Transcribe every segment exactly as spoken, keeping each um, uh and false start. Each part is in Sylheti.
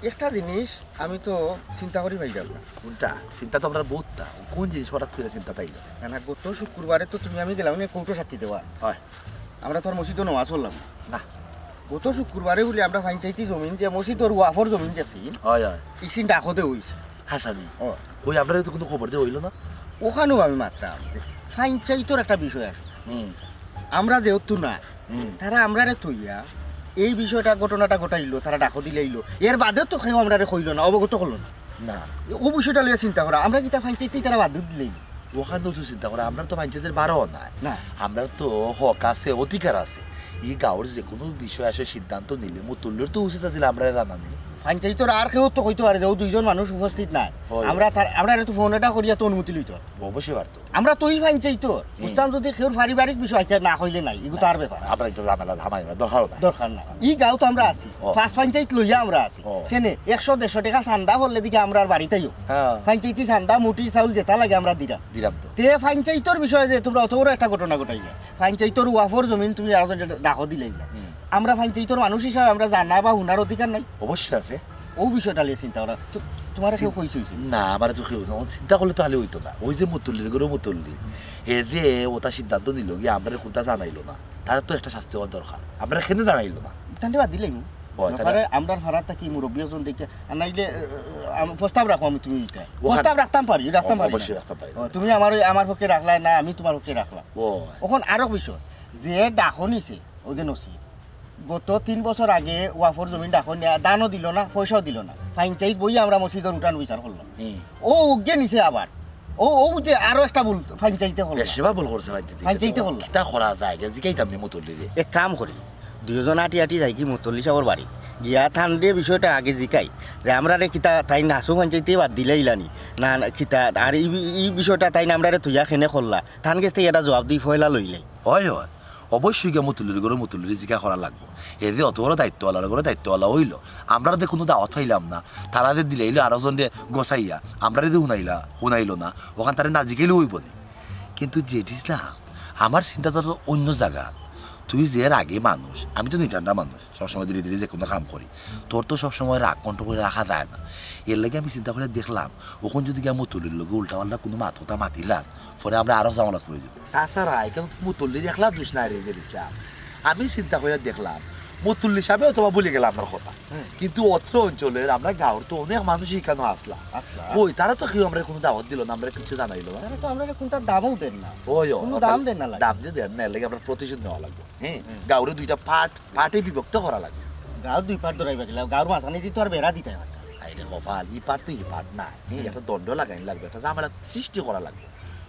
একটা জিনিস আমি তো চিন্তা করি পাইলাম না। কোনটা? চিন্তা তো আমরার বউততা। কোন জিনিস হঠাৎ করি চিন্তাত আইলো? না, না, গত শুক্রবারে তো তুমি আমি গেলাম নি কোর্টো সাক্ষী দেওয়া। অয়। আমরা তো আর মসজিদো নমাজ পড়লাম না। না। গত শুক্রবারে বুলে আমরা পঞ্চায়েতি জমিন যে মসজিদর ওয়াকফর জমিন দেখছি, অয়, অয়। ইখান ডাকো দেওয়া অইছে। হাছানি? অয়। কই, আমরারে তো কুনু খবর দেওয়া অইলো না। অখানও আমি মাতরাম, পঞ্চায়েতর একটা বিষয় আছে। হুম। আমরা যেহেতু না, হুম। তারা আমরারে থইয়া এই বিষয়টা, ঘটনাটা ঘটাইলো, তারা ডাকো দিলাইলো, এর বাদেও তো কেউ আমরারে কইলো না, অবগত করলো না। না। অউ বিষয়টা লইয়া চিন্তা করা, আমরা কিতা পঞ্চায়েত থাকি তারা বাদ দিলাইলো? অখানও তো চিন্তা করা, আমরার তো পঞ্চায়েতর বারো নাই। না। আমরার তো হক আছে, অধিকার আছে। ই গাঁওর যেকুনু বিষয় আছে, সিদ্ধান্ত নিলে মুতল্লির তো উচিত আছিল আমরারে জানানি। পঞ্চায়েতর আর কেউ তো কইতো পারে যে অউ দুইজন মানুষ উপস্থিত নাই। অয়। আমরা তার, আমরারে তো ফোন এটা করিয়া তো অনুমতি লইতো। অবশ্যই পারতো। আমরা তো ই পঞ্চায়েতর, হুম। বুঝতাম যদি কেউর পারিবারিক বিষয়, আচ্ছা, না কইলে নাই, ইগু তার ব্যাপার। আমরা ইতা ঝামেলা, ঝামেলা দরকার নাই। দরকার নাই। ই গাঁওত আমরা আছি, ও। পাঁচ পঞ্চায়েত লইয়া আমরা আছি। ও। কেনে একশো দেড়শো টেকা চান্দা পড়লে দেখি আমরার বাড়িত আইও। হ্যাঁ। পঞ্চায়েতি চান্দা, মুটির চাউল যেতা লাগে আমরা দিরাম। দিরাম তো। তে পঞ্চায়েতর বিষয়ে যে তুমরা অত বড় একটা ঘটনা ঘটাইলা, পঞ্চায়েতর ওয়াকফর জমিন তুমি আরো ডাকো দিলাইলা। হুম। আমরা পঞ্চায়েতর মানুষ হিসাবে আমরা জানা বা হুনার অধিকার নাই? অবশ্যই আছে। অউ বিষয়টা লইয়া চিন্তা করা। তো, তুমারে কেউ কইছে অইছে? না, আমারে তো কেউ না। চিন্তা করলে তো খালি অইতো না। অউ যে মুতল্লির ঘরর মুতল্লি, হে যে অতা সিদ্ধান্ত নিলো গিয়া, আমরারে কুনতা জানাইলো না। তার তো একটা শাস্তি অওয়ার দরকার। আমরারে কেনে জানাইলো না? তানরে বাদ দিলাইমু। অয়, তারা আমরার ফাড়াত থাকি মুরব্বি একজন দেখি, আর নাইলে, আহ, আম-, প্রস্তাব রাখো আমি তুমি ইটা। অখান প্রস্তাব রাখতাম পারি, রাখতাম অ-, পারি না। অবশ্যই রাখতাম পারি। অ, তুমি আমারে, আমার পক্ষে রাখলায় না, আমি তুমার পক্ষে রাখলাম। অয়। অখন আরক বিষয়, যে ডাকো নিছে, অউ যে নসিব, গত তিন বছর আগে ওয়াকফর জমিন ডাকো নিয়া দানও দিলো না, পয়সাও দিলো না। পঞ্চায়েত বইয়া আমরা মসজিদর উঠান বিচার করলাম। হুম। অউ অগুয়ে নিছে আবার। অউ, অউ যে আরো একটা ভুল পঞ্চায়েতে করলো। বেশ, সেবা ভুল করছে পঞ্চায়েতে। পঞ্চায়েতে করলো। কিতা করা যায়? গিয়া জিকাইতাম নি মুতল্লিরে। এক কাম করি, দুইজন আটি আটি যাইগি মুতল্লি সাবর বাড়িত। গিয়া তানরে বিষয়টা আগে জিকাই যে আমরারে কিতা তাইন হাছাউ পঞ্চায়েতে বাদ দিলাইলা নি? না, না, কিতা? আর ই বি-, ই বিষয়টা তাইন আমরারে থইয়া কেনে করলা? তান গেছ থাকি এটা জবাব দি পয়লা লইলাই। অয়, অয়। অবশ্যই গিয়া মুতল্লির ঘরর মুতল্লিরে জিকাইন করা লাগবো। হে যে অত বড় দায়িত্বআলার ঘরর দায়িত্বআলা অইলো, আমরারে যে কুনু দাওয়াত পাইলাম না, তারা যে দিলাইলো আরক জনরে গছাইয়া, আমরারে যে হুনাইলা, হুনাইলো না, অখান তারে না জিকাইলেও অইবো নি। কিন্তু জেড ইসলাম, আমার চিন্তাধারা অইন্য জাগাত। তুই যে রাগি মানুষ, আমি তো নিটান্ডা মানুষ, সবসময় ধীরে ধীরে যেকুনু কাম করি। তোর তো সবসময় রাগ control করি রাখা যায় না। এরলাগি আমি চিন্তা করি দেখলাম, অখন যুদি গিয়া মুতল্লির লগে উল্টাপাল্টা কুনু মাত-কথা মাতিলাস, পরে আমরা আরো ঝামেলাত পড়ি যাইমু। তাছাড়া ইখানো তো মুতল্লির একলার দোষ নাই রে জেড ইসলাম। আমি চিন্তা করি দেখলাম, মুতল্লি সাবে অথবা ভুলি গেলা আমরার কথা। হুম। কিন্তু অত্র অঞ্চলর আমরার গাঁওর তো অনেক মানুষ ইখানো আছলা। আছলা। কই, তারা তো কেউ আমরারে কুনু দাওয়াত দিলো না, আমরারে কিচ্ছু জানাইলো না। তারা তো আমরারে কুনতা দামও দেইন না। অয়, অয়, কুনু দাম দেইন না লাগে। দাম যে দেইন না, এরলাগি আমরার প্রতিশোধ নেওয়া লাগবো। হ্যাঁ? হুম। গাঁওরে দুইটা part, part-এ বিভক্ত করা লাগবো। গাঁও দুই part ধরাইবা গেলা, গাঁওর মাঝখানো দি তো আর বেড়া দিতায় পারতা না। আরে কপাল, ই part তো ই part না। হ্যাঁ, হুম। একটা দণ্ড লাগাইন লাগবো, একটা ঝামেলা সৃষ্টি করা লাগবো।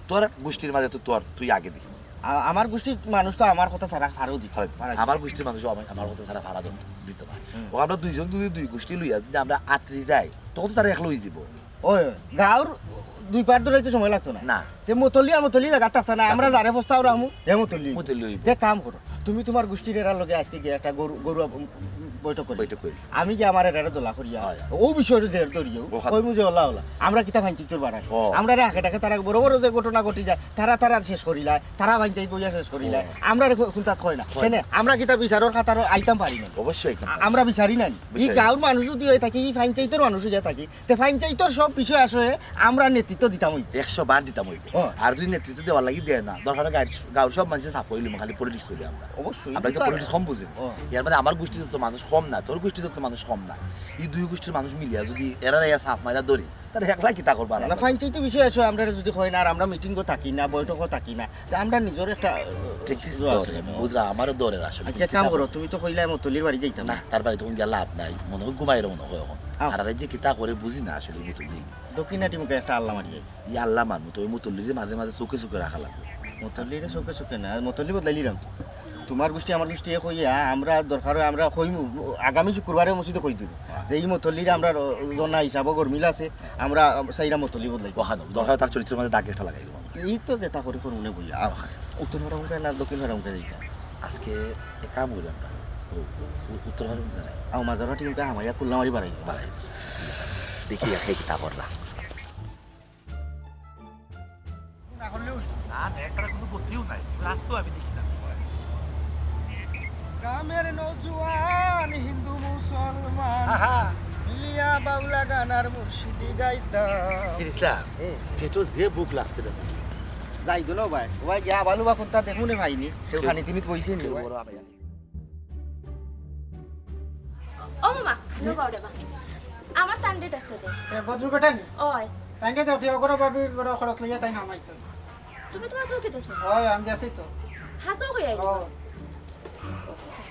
তোর গুষ্টির মাঝে তো তোর, তুই আগে দি। আ-, আমার গুষ্টির মানুষ তো আমার কথা ছাড়া ফাড়াও দিতো। ফাড়াও দিতো। আমার গুষ্টির মানুষ আমার, আমার কথা ছাড়া ফাড়া ধরতো, দিতো না। হুম। অউ আমরা দুইজন যুদি দুই গুষ্টি লইয়া যুদি আমরা আত্রি যাই, তখন তো তারা একলা অইযিবো। অয়, গাঁওর দুই part ধরাইতে সময় লাগতো না। না। তে মুতল্লি আর মুতল্লি লাগাত থাকতা না, আমরা যারে প্রস্তাব রাখমু, হে মুতল্লি। মুতল্লি অইবো। তে কাম করো, তুমি তুমার গুষ্টির এরার লগে আইজকে গিয়া একটা গরু, গরু, উম, বৈঠক করি। বৈঠক করি। আমি গিয়া আমার এরারে দলা করিয়া, অয়। অউ বিষয়র জের ধরিও, অখান। কইমু যে অলা অলা, আমরা কিতা পঞ্চায়েতর বাড়াই? অ। আমরারে আখে ডাকে তারা বড় বড় যে ঘটনা ঘটি যায়, তারা তারা শেষ করিলায়, তারা পঞ্চায়েত বইয়া শেষ করিলায়, অ। আমরারে কু-, কুনতাত কয় না। কয় না। কেনে? আমরা কিতা বিচারর কাতারো আইতাম পারি না? অবশ্যই আইতাম পারি। আমরা বিচারি নায় নি। ই বিচারি। গাঁওর মানুষ যুদি অই থাকি, ই পঞ্চায়েতর মানুষ অইয়া থাকি, তে পঞ্চায়েতর সব বিষয় আসলে আমরা নেতৃত্ব দিতাম অইবো। একশো বার দিতাম অইবো। অ। আর যুদি নেতৃত্ব দেওয়ার লাগি দেয় না, দরকার অয় গাঁওর, গাঁওর সব মানুষে সাফ করিলিমু, খালি politics করি আমরা। অবশ্যই। আমরা কিন্তু politics কম বুঝি। অ। এর মানে আমার গুষ্টিত তো মানুষ কম না, তোর গুষ্টিত তো মানুষ কম না। ই দুই গুষ্টির মানুষ মিলিয়া যুদি এরারে ইয়া সাফ মাইরা ধরি, তারা একলা কিতা করবা আর না, আমরা? পঞ্চায়েতর বিষয় আসলে আমরারে যুদি কয় না, আর আমরা meeting-ও থাকি না, বৈঠকও থাকি না, তে আমরা নিজর একটা, আহ, practice জোর আছে ধরে, না। বুঝরা, আমারও ধরে আসলে। আচ্ছা, এক কাম করো, তুমি তো কইলায় মুতল্লির বাড়ি যাইতাম না, না। তার বাড়িত কুন গিয়া লাভ নাই, মনো অয় ঘুমাইরো মনো অয় অখন। আও। আর আরে যে কিতা করে বুঝি না আসলে মুতল্লি। দক্ষিণাটি মুখে একটা আল্লা মারিয়া। ই আল্লা মারমু তো, অউ মুতল্লিরে মাঝে মাঝে চউখে চউখে রাখা লাগবো। মুতল্লিরে চউখে চউখে না, মুতল্লি বদলাইলিরাম তো। তুমার গুষ্টি আমার গুষ্টি এক অইয়া, আমরা দরকার অয় আমরা কইমু, আগামী শুক্রবারে মসজিদো কই দিমু। হ্যাঁ। যে ই মুতল্লিরে আমরা র-, জনা হিসাবো গরমিল আছে, আমরা চাইরাম মুতল্লি বদলাই। অখানো, দরকার অয় তার চরিত্রর মাঝে দাগ একটা লাগাই দিমু আমরা। ই তো যেতা করি করমু নে বইয়া। আও, হ্যাঁ। উত্তর ফাড়া মুখে না দক্ষিণ ফাড়া মুখে যাইতা? আইজকে এক কাম করি আমরা। অউ, অউ, অউ, উত্তর ফাড়া মুখে যাই। আও, মাজার ফাটি মুখে হামাইয়া কুল্লা মারি বাড়াই। বাড়াই। দেখি, দেখি কিতা কররা। না করলেও অইবো। না, না, এছাড়া কুনু গতিও নাই। রাস্তাও আমি দেখি না। গ্রামের নওজোয়ান হিন্দু মুসলমান। আহা। ইয়া বাউলা গান আর মুর্শিদি গাইতাম। কিরে ইসলাম, হুম। পেটো যে ভুক লাগছে রে। যাই দোনো ভাই, ও ভাই গিয়া বালু বা কুন্তা দেখমু নে পাইনি, কেউ খানি তিনিত বইছে নি কেউ ভাই? বড় আবে। ও মামা, লো বাউরে বা। আমার তান্ডে দেখছো দে। এ, বদরু বেটা নি? ওই। তাইকে দেখছি, ওগরে ভাবির গরে খরচ লইয়া তাই নামাইছে। তুমি তোমার চোখে দেখছো? ওই, আমি দেখছি তো। হাসাও কই আইলি? ও।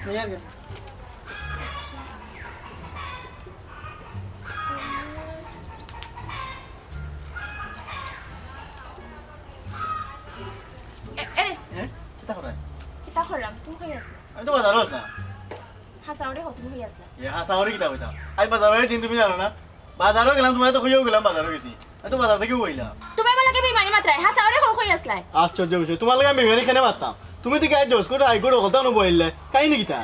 লইয়া গেল। এ, এ। হ্যাঁ? কিতা করে? কিতা করলাম? তুমি কই আছো? আমি তো বাজারো আছি না। হাসাওরে কও, তুমি কই আছলা? এ হাসাওরে কিতা কইতাম? আজ বাজারো এই দিন তুমি জানো না? বাজারো গেলাম, তোমার তো কইয়াও গেলাম, বাজারো গেছি। আমি তো বাজার থাকিউ আইলাম। তুমি আমার লগে বেইমানি মাতরায়, হাসাওরে কও কই আছলায়? আশ্চর্য বিষয়, তোমার লগে আমি বেইমানি কেনে মাততাম? তুমি তো গায়ে জজ করে হাই করে হকলতা নু বইলে, কাহিনী কিতা?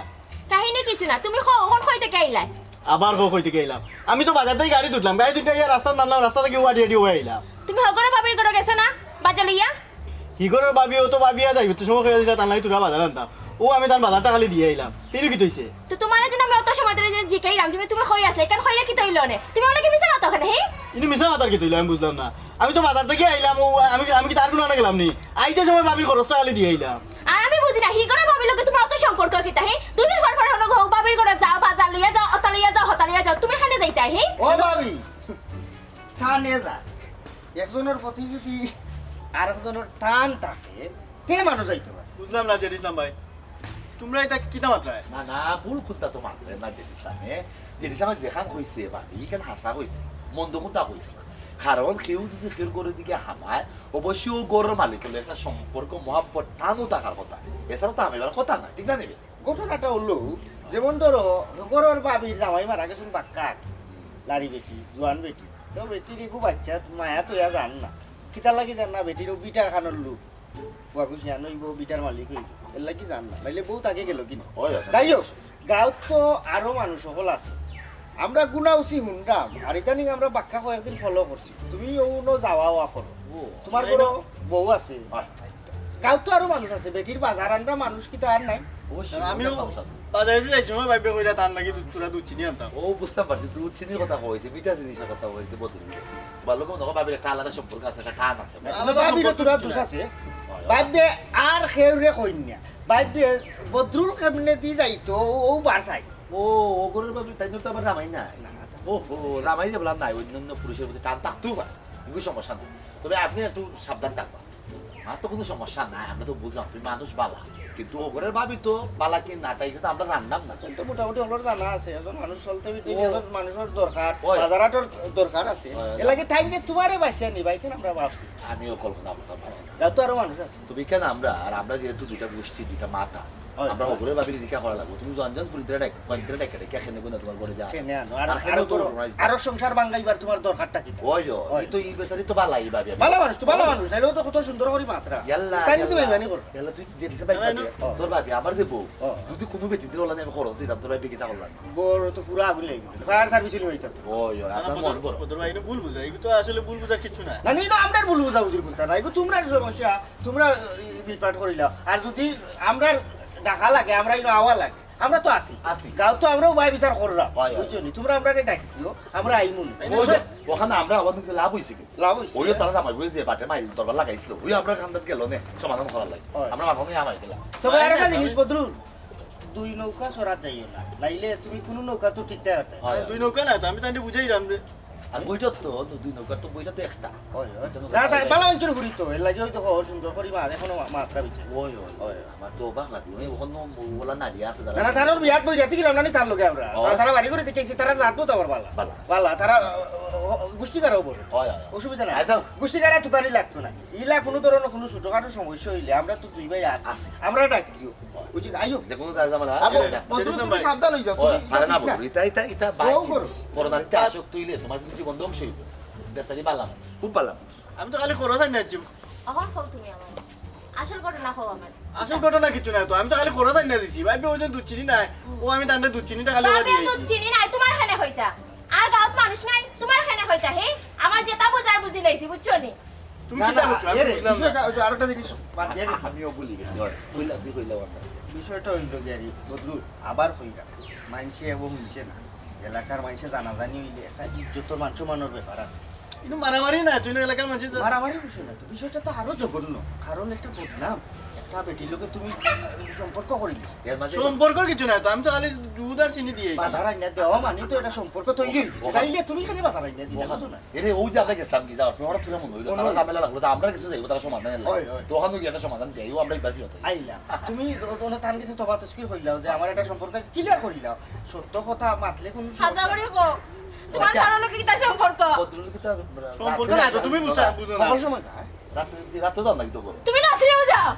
কাহিনী কিছু না, তুমি কও, অখন কই থাকি আইলায়? আবার কও কই থাকি আইলাম? আমি তো বাজার থাকি গাড়িত উঠলাম, গাড়িত উঠিয়া ইয়া রাস্তাত নামলাম, রাস্তা থাকি ওয়াডি আডি ওয়া আইলাম। তুমি হগরর ভাবির ঘরো গেছো না? বাজার লইয়া? হিগরর ভাবি, ও তো ভাবিয়া যাইবো, তো সময় কইয়া দিলা, তার লাগি থুড়া বাজার আনতাম। ও আমি তান বাজারটা খালি দিয়া আইলাম। তেইলে কিতা অইছে? তো তোমারে যে আমি অত সময় ধরি যে জিকাইলাম, তুমি, তুমি কই আছলায়? ইখান কইলে কিতা অইলো নে? তুমি অনেকে মিছা মাতো কেনে, হি? ইনো মিছা মাতার কিতা অইলো, আমি বুঝলাম না। আমি তো বাজার থাকি আইলাম, ও আমি, আমি কিতা তার কুনানো গেলাম নি? আইতে সময় ভাবির খরচটা খালি দিয়া আইলাম। আর আমি বুঝি না, হিগরর ভাবির লগে তোমার অত সম্পর্ক কিতা, হি? দুই দিন পর পর হনো গো, ভাবির ঘরো যাও, বাজার লইয়া যাও, অতা লইয়া যাও, হতা লইয়া যাও, তুমি কেনে যাইতায়, হি? ও ভাবি, টানে যায়। একজনর প্রতি যদি আরেকজনর টান থাকে, তে মানুষ যাইতো পারে। বুঝলাম না জেড ইসলাম ভাই, তুমরা ইতা কিতা মাতরায়? না, না, ভুল কুন্তা তো মাতরায় না জেড ইসলামে। জেড ইসলামে যেখান কইছে ভাবি, ইখান হাছা কইছে, মন্দ কুন্তা কইছে না। কারণ কেউ যদি কেউর ঘরর দিকে হামায়, অবশ্যই অউ ঘরর মালিকর লগে একটা সম্পর্ক, মহব্বত, টানও থাকার কথা। এছাড়া তো হামাইবার কথা না, ঠিক না নি বে? ঘটনাটা অইলো, যেমন ধরো, ঘরর ভাবির জামাই মারা গেছইন বাক্কা আগে। লাড়ি বেটি, জোয়ান বেটি। তো বেটির এগু বাইচ্চাত মায়াত অইয়া যার না। কিতার লাগি যার না? বেটির অউ ভিটার খানর লোক। ফুয়া গুছিয়ান অইবো, ভিটার মালিক অইবো। এরলাগি যার না। নাইলে বউত আগে গেলো কিনা? অয়, অয়। যাই হোক, গাঁওত তো আরো মানুষ হকল আছে। আমরা গুনা উচি হুনরাম, আর ইদানিং আমরা বাক্কা কয়েকদিন follow করছি। তুমি অউ ন যাওয়া আওয়া করো। ও, তোমার ঘরো বউ আছে। অয়। গাঁওত তো আরো মানুষ আছে, বেটির বাজার আনরা মানুষ কিতা আর নাই? অবশ্যই, আমিও অনেক মানুষ আছে। বাজারে যাইছি, আমার ভাইবে কইরা তার লাগি দু-, থুড়া দুধ চিনি আনতাম। ও, বুঝতাম পারছি, দুধ চিনির কথা কইছে, মিঠা জিনিসর কথা কইছে, বদরুল। ভালো মন্দ, ভাবির একটা আলাদা সম্পর্ক আছে, একটা টান আছে। আলাদা ভাবিরও সম্পর্ক থুড়া কিছু দোষ নাই। আছে। অয়, অয়। ভাইবে আর কেউরে কইন না। ভাইবে বদরুল কেমনে দি যাইতো, ও বার চাই। ও, ও ঘরর ভাবি, তাইন তো আবার জামাই নাই। না, না। ও, ও, জামাই যে বললাম নাই, অন্য অন্য পুরুষর প্রতি টান থাকতেও পারে, এগু সমস্যা নাই। তবে আপনে একটু সাবধান থাকবা। আমার তো কুনু সমস্যা নাই, আমরা তো বুঝলাম তুমি মানুষ বালা, কিন্তু অউ ঘরর ভাবি তো বালা কি না, তাই কিন্তু আমরা জানলাম না। তাইন তো মোটামুটি অগুর জানা আছে, একজন মানুষ চলতে ফিরতে ও। একজন মানুষর দরকার, অয়। বাজার হাটর দরকার আছে। অয়, অয়। এরলাগি তাইন যে তুমারে বাছিয়া নিবা, ইখান আমরা ভাবছি। আমিও কল্পনা করতাম পারছি না। গাঁওত তো আরো মানুষ আছে। তুমি কেন আমরা, আর আমরা যেহেতু দুইটা গোষ্ঠী, দুইটা মাথা, অয়, আমরা অয়। অগুরে ভাবির দিকা করা লাগবো। তুমি জন জন ফুরিতে ডাক, কয়েকদিন ডাক, ডাক, কেনে গুনা তোমার ঘরে যা। কেনে আনো? আর, আর কেনে আরো তো করো, organize আরো সংসার ভাঙ্গাইবার তোমার দরকারটা কি? অয়, অয়। অয়। এই তো এই বেচারি তো বালা, এই ভাবি। বালা মানুষ তো, বালা মানুষ। নাইলে ও তো কত সুন্দর করি মাতরা। ইয়াল্লা, তাই কিন্তু ইয়াল্লা। বেইমানি করো। ইয়াল্লা, তুই যেতে চাই না, না। পারবি। ও। তোর ভাবি, আমার দেবো। ও। যদি কুনু বেটিন্তর অলা আমি খরচ দিতাম, তোর ভাই বেগিতা করলাম। ঘর তো পুরা আগুন লাগি গেল। Fire service নি হইতো। অয়, অয়, না, না, আপনার মন বদর, বড়। বদর ভাই, ইনো ভুল বুঝা। ইগু তো আসলে ভুল বুঝার কিচ্ছু নাই। না, না, ইনো আমরার ভুল বুঝাবুঝির কুন্তা না। ইগু তুমরার সমস্যা, তুমরা, ই, মিটমাট করিলাও। আর যদি আমরার ডাকা লাগে, আমরা ইনো আওয়া লাগে, আমরা তো আছি। আছি। গাঁওত তো আমরাও বায় বিচার কররাম। অয়, অয়। বুঝছো নি? তুমরা আমরারে ডাকি দিও, আমরা আইমু নি। অউ যে, অখানো আমরা আবার কিন্তু লাভ অইছে কি? লাভ অইছে। অউ যে তারা জামাই বলে যে বাটে মাইল দরবার লাগাইছিল, অউ আমরা কান্দাত গেল নে, সমাধান করার লাগি। অয়। আমরা মাথা নিয়া হামাই গেলাম। তবে আরেকটা জিনিস বদরুল, দুই নৌকা চড়াত যাইও না, নাইলে তুমি কুনু নৌকাত টিকতায় পারতায় না। অয়, অয়। দুই নৌকা না তো, আমি তাইনরে বুঝাইরাম রে। আর বইটা তো, তো দুই নৌকা তো বইটা তো একটা। অয়, অয়। দুইটা নৌকা না, তাই চালাই। বালা অঞ্চল ঘুরি তো, এরলাগি অইতো কও সুন্দর করি মাছ, এখনো মা-, মাত্রা বিচে। অয়, অয়, অয়। আমার তো অবাক লাগে, অউ অখানো অলা নারী আছে যারা না, না, তারার বিয়াত বই রাতি গেলাম না নি তার লগে আমরা। অয়। তারা বাড়ি করে দেখেছি, তারা জাত তো আবার বালা। বালা। বালা, তারা, অ, অ, অ, গুষ্টিগারা অইবো। অয়, অয়, অয়। অসুবিধা নাই। আয় দাও। গুষ্টিগারা তুকানি লাগতো না। ইলা কুনু ধরনর কুনু ছোটখাটো সমস্যা অইলে আমরা তো দুই ভাই আছি। আছি। আমরা ডাকিও। বুঝলি? আইও। যে কুনু যা ঝামেলা, আবো, এরে না। বদরুল, তুমি সাবধান অই যাও, অয়, তুমি পারে না ঠিক না। বদরুল। ইতা, ইতা, ইতা ও বাইক করো। জিনিস। পরনারীতে আসক্ত অইলে তুমার কিন্তু জীবন ধ্বংস অইবো। বেচারি বালা, খুব বালা। আমি তো খালি খরচ আনিয়া দিছি। অখন কও তুমি আমারে। আসল ঘটনা কও আমারে। আসল ঘটনা কিচ্ছু নাই তো, আমি তো খালি খরচ আনিয়া দিছি। ভাইবে অউ যে দুধ চিনি নাই, ও আমি তানরে দুধ চিনিটা খালি ভাইবে অলা দিছি। দুধ চিনি নাই, তুমার কেনে কইতা? আর গাঁওত মানুষ নাই, তুমার কেনে কইতা, হে? আমার যেতা বুঝার বুঝি লাইছি, বুঝছো নি? তুমি না, কিতা না, বুঝছো? আমি এরে, বুঝলাম না। বিষয়টা, ওই যে আরেকটা জিনিস বাদ দিয়া গেছি। আমিও ভুলি গেছি, অয়। কইলা, তুই কইলা, অয়। বিষয়টা অইলো গিয়া রে, বদরুল, আবার কইরা, মানষে অউ হুনছে না। এলাকার মানুষে জানাজানি হইলে একটা ইজ্জতর মান সম্মানের ব্যাপার আছে। কিন্তু মারামারি না, তুই না এলাকার মানুষে তো মারামারি বিষয় না তো, বিষয়টা তো আরো জঘন্য। কারণ একটা বদনাম, একটা বেটির লগে তুমি সম্পর্ক করে দিছো। এর মাঝে সম্পর্ক কিছু নাই তো, আমি তো খালি দুধ আর চিনি দিয়ে বাজার আইনা দেওয়া মানে তো এটা সম্পর্ক তৈরি হয়ে গেছে। তাইলে তুমি এখানে বাজার আইনা দিলে বুঝো না? এরে, ওই যে আমরা গেছিলাম কি, যাওয়ার সময় হঠাৎ করে মনে হইলো, তারা ঝামেলা লাগলো, তা আমরা কিছু যাইবো, তারা সমাধান লাগলো। ওই, ওই। তো ওখানে গিয়ে একটা সমাধান দেয়, ও আমরা এবার ফিরত আই। আইলা। তুমি ও-, ওনা তান কাছে তবা তস্কির হইলাও যে আমার একটা সম্পর্ক আছে, ক্লিয়ার করিলাও। সত্য কথা মাতলে কোনো সমস্যা হাজাবাড়ি কো। তোমার আচ্ছা। কারণে কি তার সম্পর্ক? বদরুল কি তার সম্পর্ক না তো, তুমি বুঝা-, বুঝো না। কখন সময় যায়? রাত্রে, রাত্রে যাও না কি তো করো? তুমি রাত্রেও যাও।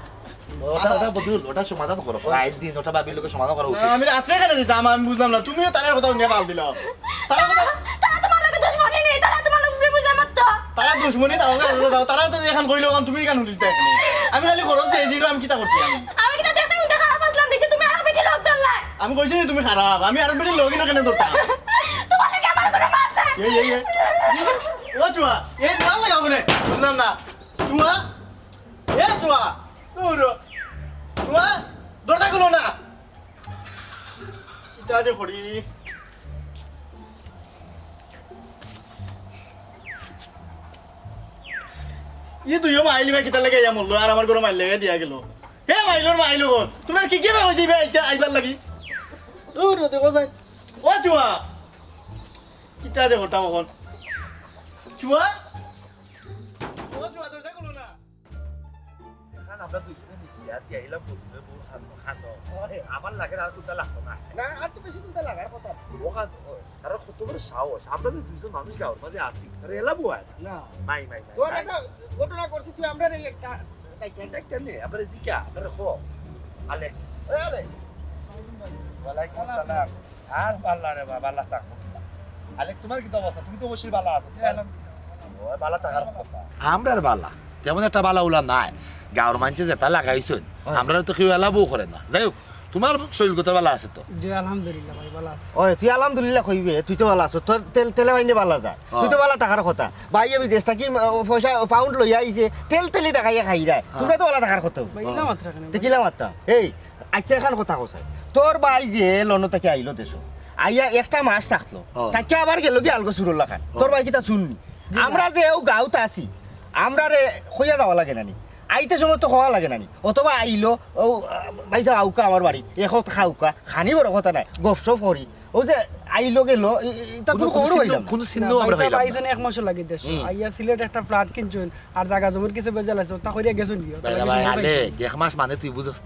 ওটা, ওটা বদরুল, ওটা সমাধান করো। রাইত দিন ওটা ভাবির লগে সমাধান করা উচিত। না, আমি রাত্রে কেন দিতাম? আমি বুঝলাম না। তুমিও তারার কথা নিয়ে বাল দিলাও। তারার কথা তারা তোমার লগে দুশমনি নেই, তারা তোমার লগে প্রেম বুঝা মাত্র। তারা দুশমনি তাও, তারা, তারা, তারা তো এখন কইলো, এখন তুমি কেন লিখতে এখন? আমি খালি খরচ দিয়েছি, আমি কিতা করছি আমি? আমি কিতা দেখতে উঠে খারাপ আসলাম, দেখি তুমি আর বেটি লোক ধরলাই। আমি কইছি নি তুমি খারাপ, আমি আর বেটি লোকই না কেন ধরতাম? তোমার লগে আমার কোনো মাত নাই। এই, এই, এই। ও চুয়া, এই মার লাগাও কেনে? বুঝলাম না। চুয়া, এ চুয়া, দৌড়ো। চুয়া, দরজা খুলো না। কিতা যে করি। ই দুইও মাইল বা কিতা লাগে ইয়া মরলো, আর আমার ঘরো মাইল লাগে দিয়া গেল। হে মাইলর মাইল গো, তোমার কি কি ভাই হইছে ভাই আইবার লাগি? দৌড়ো, দেখো যাই। ও চুয়া, কিতা যে করতাম এখন? চুয়া? ও চুয়া, দরজা খুলো না। এখন আমরা দুইজনে মিলিয়া দিয়া আইলাম বলতে বউ খান, খান। ওরে, আমার লাগে আর কোনটা লাগতো না। না, আর তো বেশি কোনটা লাগার কথা না। ও খান, ও, তারা কত বড় সাহস। আমরা যে দুইজন মানুষ গাঁওর মাঝে আছি, তারা এলা বউ আয় না। না। মাই, মাই, মাই, তোর মাই। একটা ঘটনা করছি, তুই আমরা এই একটা, একটা কেন? একটা নে, আমরা জিকা, আমরা খো। আলে। এ আলে। ওয়ালাইকুম আসসালাম। আর বালা রে বাবা, বালা থাকো। আলেক, তোমার কিতা অবস্থা? তুমি তো অবশ্যই বালা আছো। ও, বালা থাকার কথা। আমরার বালা, তেমন একটা বালা উলা নাই। গাঁওর মানষে যেটা লাগাইছইন, হ্যাঁ। আমরারে তো কেউ এলা বউ করে না। যাই হোক, তোমার শরীর কথা বালা আছে তো? জি, আলহামদুলিল্লাহ ভাই, বালা আছে। ওই, তুই আলহামদুলিল্লাহ কইবে, তুই তো বালা আছো। তোর তেল, তেলে বাইনে বালা যায়। হ্যাঁ। তুই তো বালা থাকার কথা। ভাই, আমি দেশ থাকি, আহ, পয়সা, পাউন্ড লইয়া আইছে, তেল তেলি টাকাইয়া খাই যায়। হ্যাঁ। তোমরা তো বালা থাকার কথা। ভাই, ইলা মাত্রা কেন? তে কিলা মাত্রা? এই, আচ্ছা, এখন কথা কও চাই। তোর ভাই যে লন্ডন থাকি আইলো দেশো, আইয়া একটা মাস থাকলো, ও। থাকি আবার গেল কি আলগো সুরুল্লা খান। ও। তোর ভাই কিতা শুননি? জি না। আমরা যে ও গাঁওত আছি, আমরারে কইয়া যাওয়া লাগে না নি? আইতে সময় তো কওয়া লাগে না নি? অথবা আইলো, ও, আহ, ভাইসাব আউক্কা আমার বাড়ি, এখন খাউক্কা, খানি বড় কথা নাই, গপসপ করি। ও যে আইলো গেল, এ-, এ-, ইতা কোনো কোনো খবর চিহ্ন, পাইলাম না। কোনো চিহ্ন না, আমরা ভাইসাব পাইলাম না। আইছইন এক মাসও লাগে দেশো। হুম। আইয়া সিলেট একটা ফ্ল্যাট কিনছইন, আর জাগা জমির কিছু বেজাল আছে, ওটা করিয়া গেছইন কি? ওটা ভাই, লাগে ভাই, হিসাব আলে, পাইছইন। এক মাস মানে তুই বুঝস,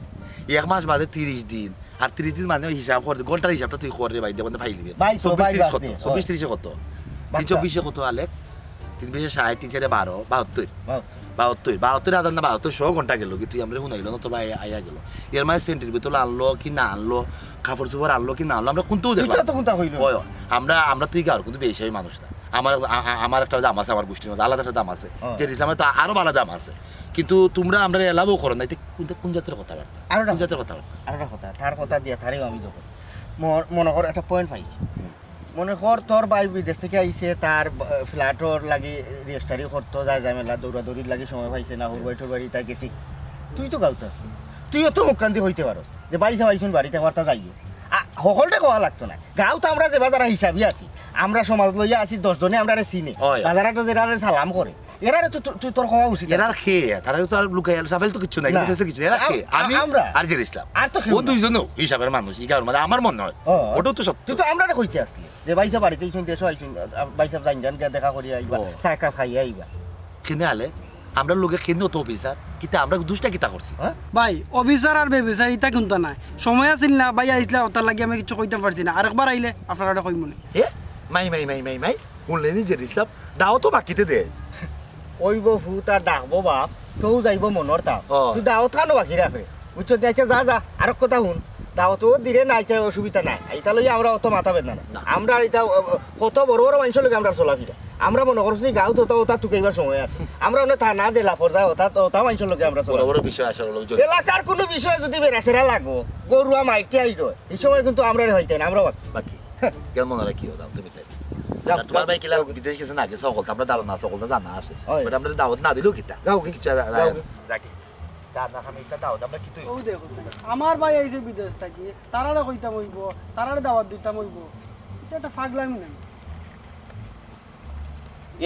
এক মাস মানে তিরিশ দিন, আর তিরিশ দিন মানে হিসাব কর, ঘন্টার হিসাবটা তুই কর রে ভাই, দেখুন পাইলিবে। ভাই, তো চব্বিশ ভাই, তিরিশ বাদ কত? দে, চব্বিশ হয়। তিরিশে কত? বাদ তিন চব্বিশে কত, আলেক? তিন বিশে ষাট, তিন চারে বারো, বাহাত্তর। বাহাত্তর। বাহাত্তর, বাহাত্তর হাজার না বাহাত্তর শো ঘন্টা গেল কি? তুই আমরা হুনাইল না, তোর ভাই আইয়া গেল। এর মানে সেন্টের বোতল আনলো কি না আনলো, কাপড় চোপড় আনলো কি না আনলো, আমরা কোনটাও দেখলাম না। তো কোনটা হইল? ওই, আমরা, আমরা তুই গাঁওর কিন্তু বেশি মানুষ না। আমার, আ-, আ-, আমার একটা দাম আছে, আমার গোষ্ঠীর মধ্যে আলাদা একটা দাম আছে। হ্যাঁ। যে ইসলামে তো আরো ভালো দাম আছে। কিন্তু তোমরা আমরা এলাও করো না, এটা কোনটা, কোন জাতের কথাবার্তা? আরোটা কোন জাতের কথাবার্তা? আরোটা কথা, তার কথা দিয়া তারেও আমি যখন মন-, মনে কর একটা পয়েন্ট পাইছি। হুম। মনে কর তোর ভাই বিদেশ থাকি আইছে, তার, আহ, ফ্ল্যাটর লাগি রেজিস্ট্রারি করতো, যায় ঝামেলা, দৌড়াদৌড়ির লাগি সময় পাইছে না, হুরবাড়ি টুরবাড়ি তাই গেছি। তুই তো গাঁওত আছস, তুইও তো মুখকান্দি কইতে পারস যে ভাইসাব আইছইন বাড়িত, একবার তা যাইও। আ, হকলরে কওয়া লাগতো না। গাঁওত আমরা যে বাজারে হিসাবি আছি, আমরা সমাজ লইয়া আছি, দশ জনে আমরারে চিনে। হয়। বাজারে তো যেরারে সালাম করে, এরারে তো তু-, তুই তোর কওয়া উচিত। এরার কে? তারা তো আর লুকাইয়া সাফাইল তো কিচ্ছু নাই, না। কিন্তু ফেসে কিচ্ছু নাই। এরার আম-, কে? আ-, আমি আমরা। আর জের ইসলাম। আর তো কেউ ও না। দুইজনও হিসাবের মানুষ, ই গাঁওর মাঝে আমার মনে হয়। ও, ওটাও তো সত্য। তুই তো আমরারে কইতে আসলি যে ভাইসাব বাড়িত আইছইন, দেশো আইছইন, আ, ভাইসাব যাইন যান গিয়া দেখা করিয়া আইবা, ও। চা কাপ খাইয়া আইবা। কেনে আলে? আমরার লগে কেনে অত অফিসার? কিতা আমরা দুষটা কিতা করছি? হ্যাঁ? ভাই, অফিসার আর বেবিচার ইতা কুনতা নায়। সময় আছিল না, ভাই আইছলা, ওটার লাগি আমি কিচ্ছু কইতাম পারছি না। আরেকবার আইলে আপনারারে কইমুনে। এ? মাই, মাই, মাই, মাই, মাই। হুনলে নি জের ইসলাম, দাওয়াতও বাকিতে দে। অইবো ফুত আর ডাকবো বাপ, তউ যাইবো মনর তাপ। ও। তুই দাওয়াত খানো বাকি রাখরে। বুঝছো? দে, আচ্ছা, যা, যা, আরক কথা হুন। দাওয়াতও দিরে না, আচ্ছা, অসুবিধা নাই। ইতা লইয়া আমরা অত মাথা বেদনা না। না। আমরা ইতা, অ, অ, কত বড় বড় মানষর লগে আমরা চলাফিরা। আমরা মনে করছি গাঁওত অতা, অতা তুকাইবার সময় আছে। আমরা অনে থানা, জেলা পর্যায়ে অতা, অতা মানষর লগে আমরা চলাফিরা। বড় বড় বিষয় আসলে লোকজন এলাকার কোনো বিষয়ে যদি বেড়াছেড়া লাগো, গরুয়া মাইটে আইলো, এই সময় কিন্তু আমরারে হইতে না, আমরা বাকি। বাকি। কেমন মনে রাখি ওটা তুমি তাই? যাও, তোমার যাও। ভাই কিলা বিদেশ গেছে না গেছে, সকলটা আমরা ধারণা আছে, সকলটা জানা আছে। হয়। But আমরা দাওয়াত না দিলেও কিতা? যাও। কিচ্ছু যা-, যাও। যা-, যাকে। তার না, আমি একটা দাওয়াত, আমরা কি তুই? ও দেখো, আমার ভাই আইছে বিদেশ থাকি, তারারে কইতাম অইবো, তারারে দাওয়াত দিতাম অইবো। এটা পাগলামি নায়।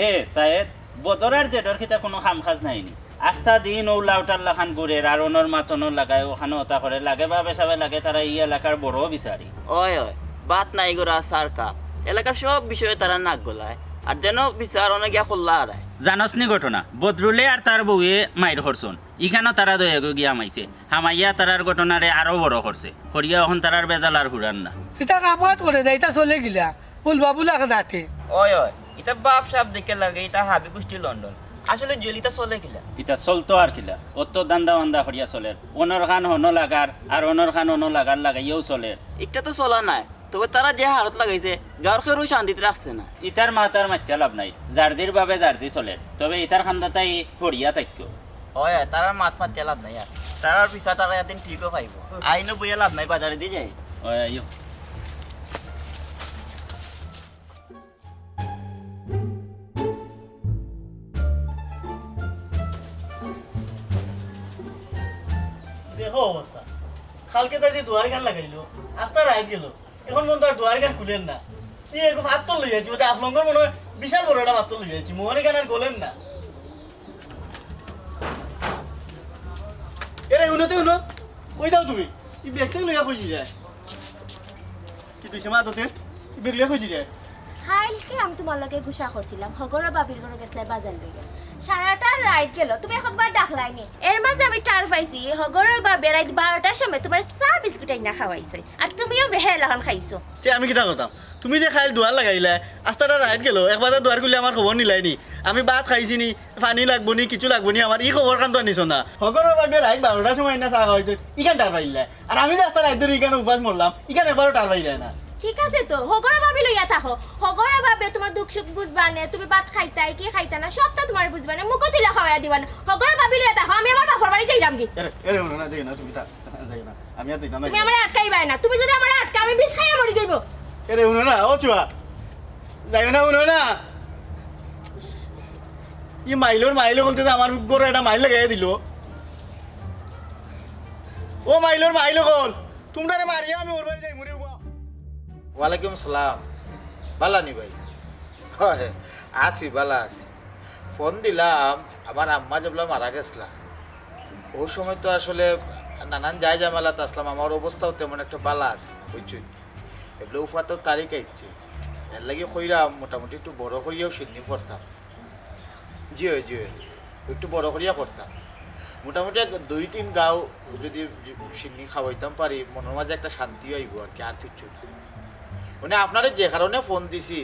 এ সায়েদ, বদর আর জেডর কিতা কুনু কাম কাজ নাই নি? আস্তা দিন অউ লাউটার লাখান ঘুরের, আর অনর মাত অনো লাগায়, অখানো অতা করের, লাগে বা বেসাবে লাগে তারা ই এলাকার বড় বিচারি। অয় অয়, ভাত নাই গড়া সার কাপ, এলাকার সব বিষয়ে তারা নাক গলায়, আর যেন বিচার অনো গিয়া কল্লা হারায়। জানস নি ঘটনা, বদরুলে আর তার বউয়ে মাইর করছন, ইখানো তারা দুইওগু গিয়া হামাইছে, হামাইয়া তারার ঘটনারে আরো বড় করছে, করিয়া অখন তারার বেজাল আর ফুরার না। ইতা কাম কাজ করে না, ইতা চলে কিলা? ফুলবাবু লাগে নাটে। অয় অয়, ইতা বাপ সাপ দেখে লাগে, ইতা হাবি গুষ্টি লন্ডন। আসলে জুয়েল, ইতা চলে কিলা? ইতা চলতো আর কিলা, অত ধান্দা বান্দা করিয়া চলের। অনর কান হনো লাগার, আর অনর কান অনো লাগার লাগাইয়াউ চলের। ইটা তো চলা নায়, তবে তারা যে হালত লাগাইছে, গাঁওর কেউরে শান্তিত রাখছে না। ইতার মাত আর মাতিয়া লাভ নাই, যার যির বাবে যার যি চলের। তবে ইতার কান্দাত তাই পড়িয়া থাকিও। অয়, অয়, তারার মাত মাতিয়া লাভ নাই আর। তারার পিছা তারা একদিন ঠিকও পাইবো। আইনও বইয়া লাভ নাই, বাজারেদি যাই। অয়, আইও। দেখো অবস্থা, কালকে তাই যে দুয়ার খান লাগাইলো, আস্তা রাইত গেল, অখন পর্যন্ত আর দুয়ার খান খুলের না। ই এগু পাত্তর লইয়া আইছি, অউ যে আফলংগর মনে অয় বিশাল বড় একটা পাত্তর লইয়া আইছি, মোহনে খান আর গলের না। এরে, হুনো তে হুনো, কই যাও তুমি? ই ব্যাগ স্যাগ লইয়া কই যাইরায়? কিতা অইছে মা তোর? ই ব্যাগ লইয়া কই যাইরায়? কাইলকে আমি তুমার লগে গুসা করছিলাম, হগরর ভাবির ঘরো গেছলায় বাজার লইয়া। সারাটা রাইত গেল, তুমি একবার ডাকলায় নি। এর মাঝে আমি টের পাইছি, হগরর ভাবিয়ে রাইত বারোটার সময় তুমারে চা বিস্কুট আইনা খাওয়াইছে, আর তুমিও বেহেলা খান খাইছো। তে আমি কিতা করতাম? তুমি যে কাইল দুয়ার লাগাইলায়, আস্তাটা রাইত গেল, একবার দুয়ার খুলিয়া আমার খবর নিলায় নি। আমি ভাত খাইছি নি, পানি লাগবো নি, কিচ্ছু লাগবো নি, আমার ই খবর খান তো আর নিছো না। হগরর ভাবিয়ে রাইত বারোটার সময় আইনা চা খাওয়াইছে, ইখান টের পাইলায়। আর আমি যে আস্তা রাইত ধরি ইখান উপাস মরলাম, ইখান একবারও টের পাইলায় না। ঠিক আছে তো, হগরর ভাবি লইয়া থাকো। হগরর ভাবিয়ে তুমার দুখ সুখ বুঝবা নে, তুমি ভাত খাইতায় কি খাইতায় না, সবটা তুমারে বুঝবা নে, মুখো তুলিয়া খাওয়াইয়া দিবা নে। হগরর ভাবি লইয়া থাকো, আমি আমার বাপর বাড়ি যাইরাম গি। এরে, এরে, হুনো না, দেখো না, তুমি তা-, যাইও না। আমি আর দিতাম না। তুমি আমারে আটকাইবায় না। তুমি যদি আমারে আটকাও, আমি বিষ খাইয়া মরি যাইমু। এরে, হুনো না, ও চুয়া। যাইও না, হুনো না। ই মাইলর মাইল অকলতে তো আমার ঘরো একটা মাইল লাগাইয়া দিলো। ও মাইলর মাইল অকল, তুমরারে মারিয়া আমি অউর বাড়ি যাইমু রে বা। ওয়ালাইকুম সালাম। বালা নি ভাই? অয়, আছি, বালা আছি। ফোন দিলাম, আমার আম্মা যেবলা মারা গেছলা, অউ সময় তো আসলে নানান যায় ঝামেলাত আছলাম, আমার অবস্থাও তেমন একটা বালা আছে না, বুঝছো নি? এবলা উফাতর তারিখ আইছে, এর লাগি কইরাম মোটামুটি একটু বড় করিয়াউ শিন্নি করতাম। জি অয়, জি অয়, একটু বড় করিয়া করতাম। মোটামুটি এক দুই তিন গাঁও যদি শিন্নি খাওয়াইতাম পারি, মনর মাঝে একটা শান্তি আইবো আর কি, আর কিচ্ছু না। মানে আপনারে যে কারণে ফোন দিছি,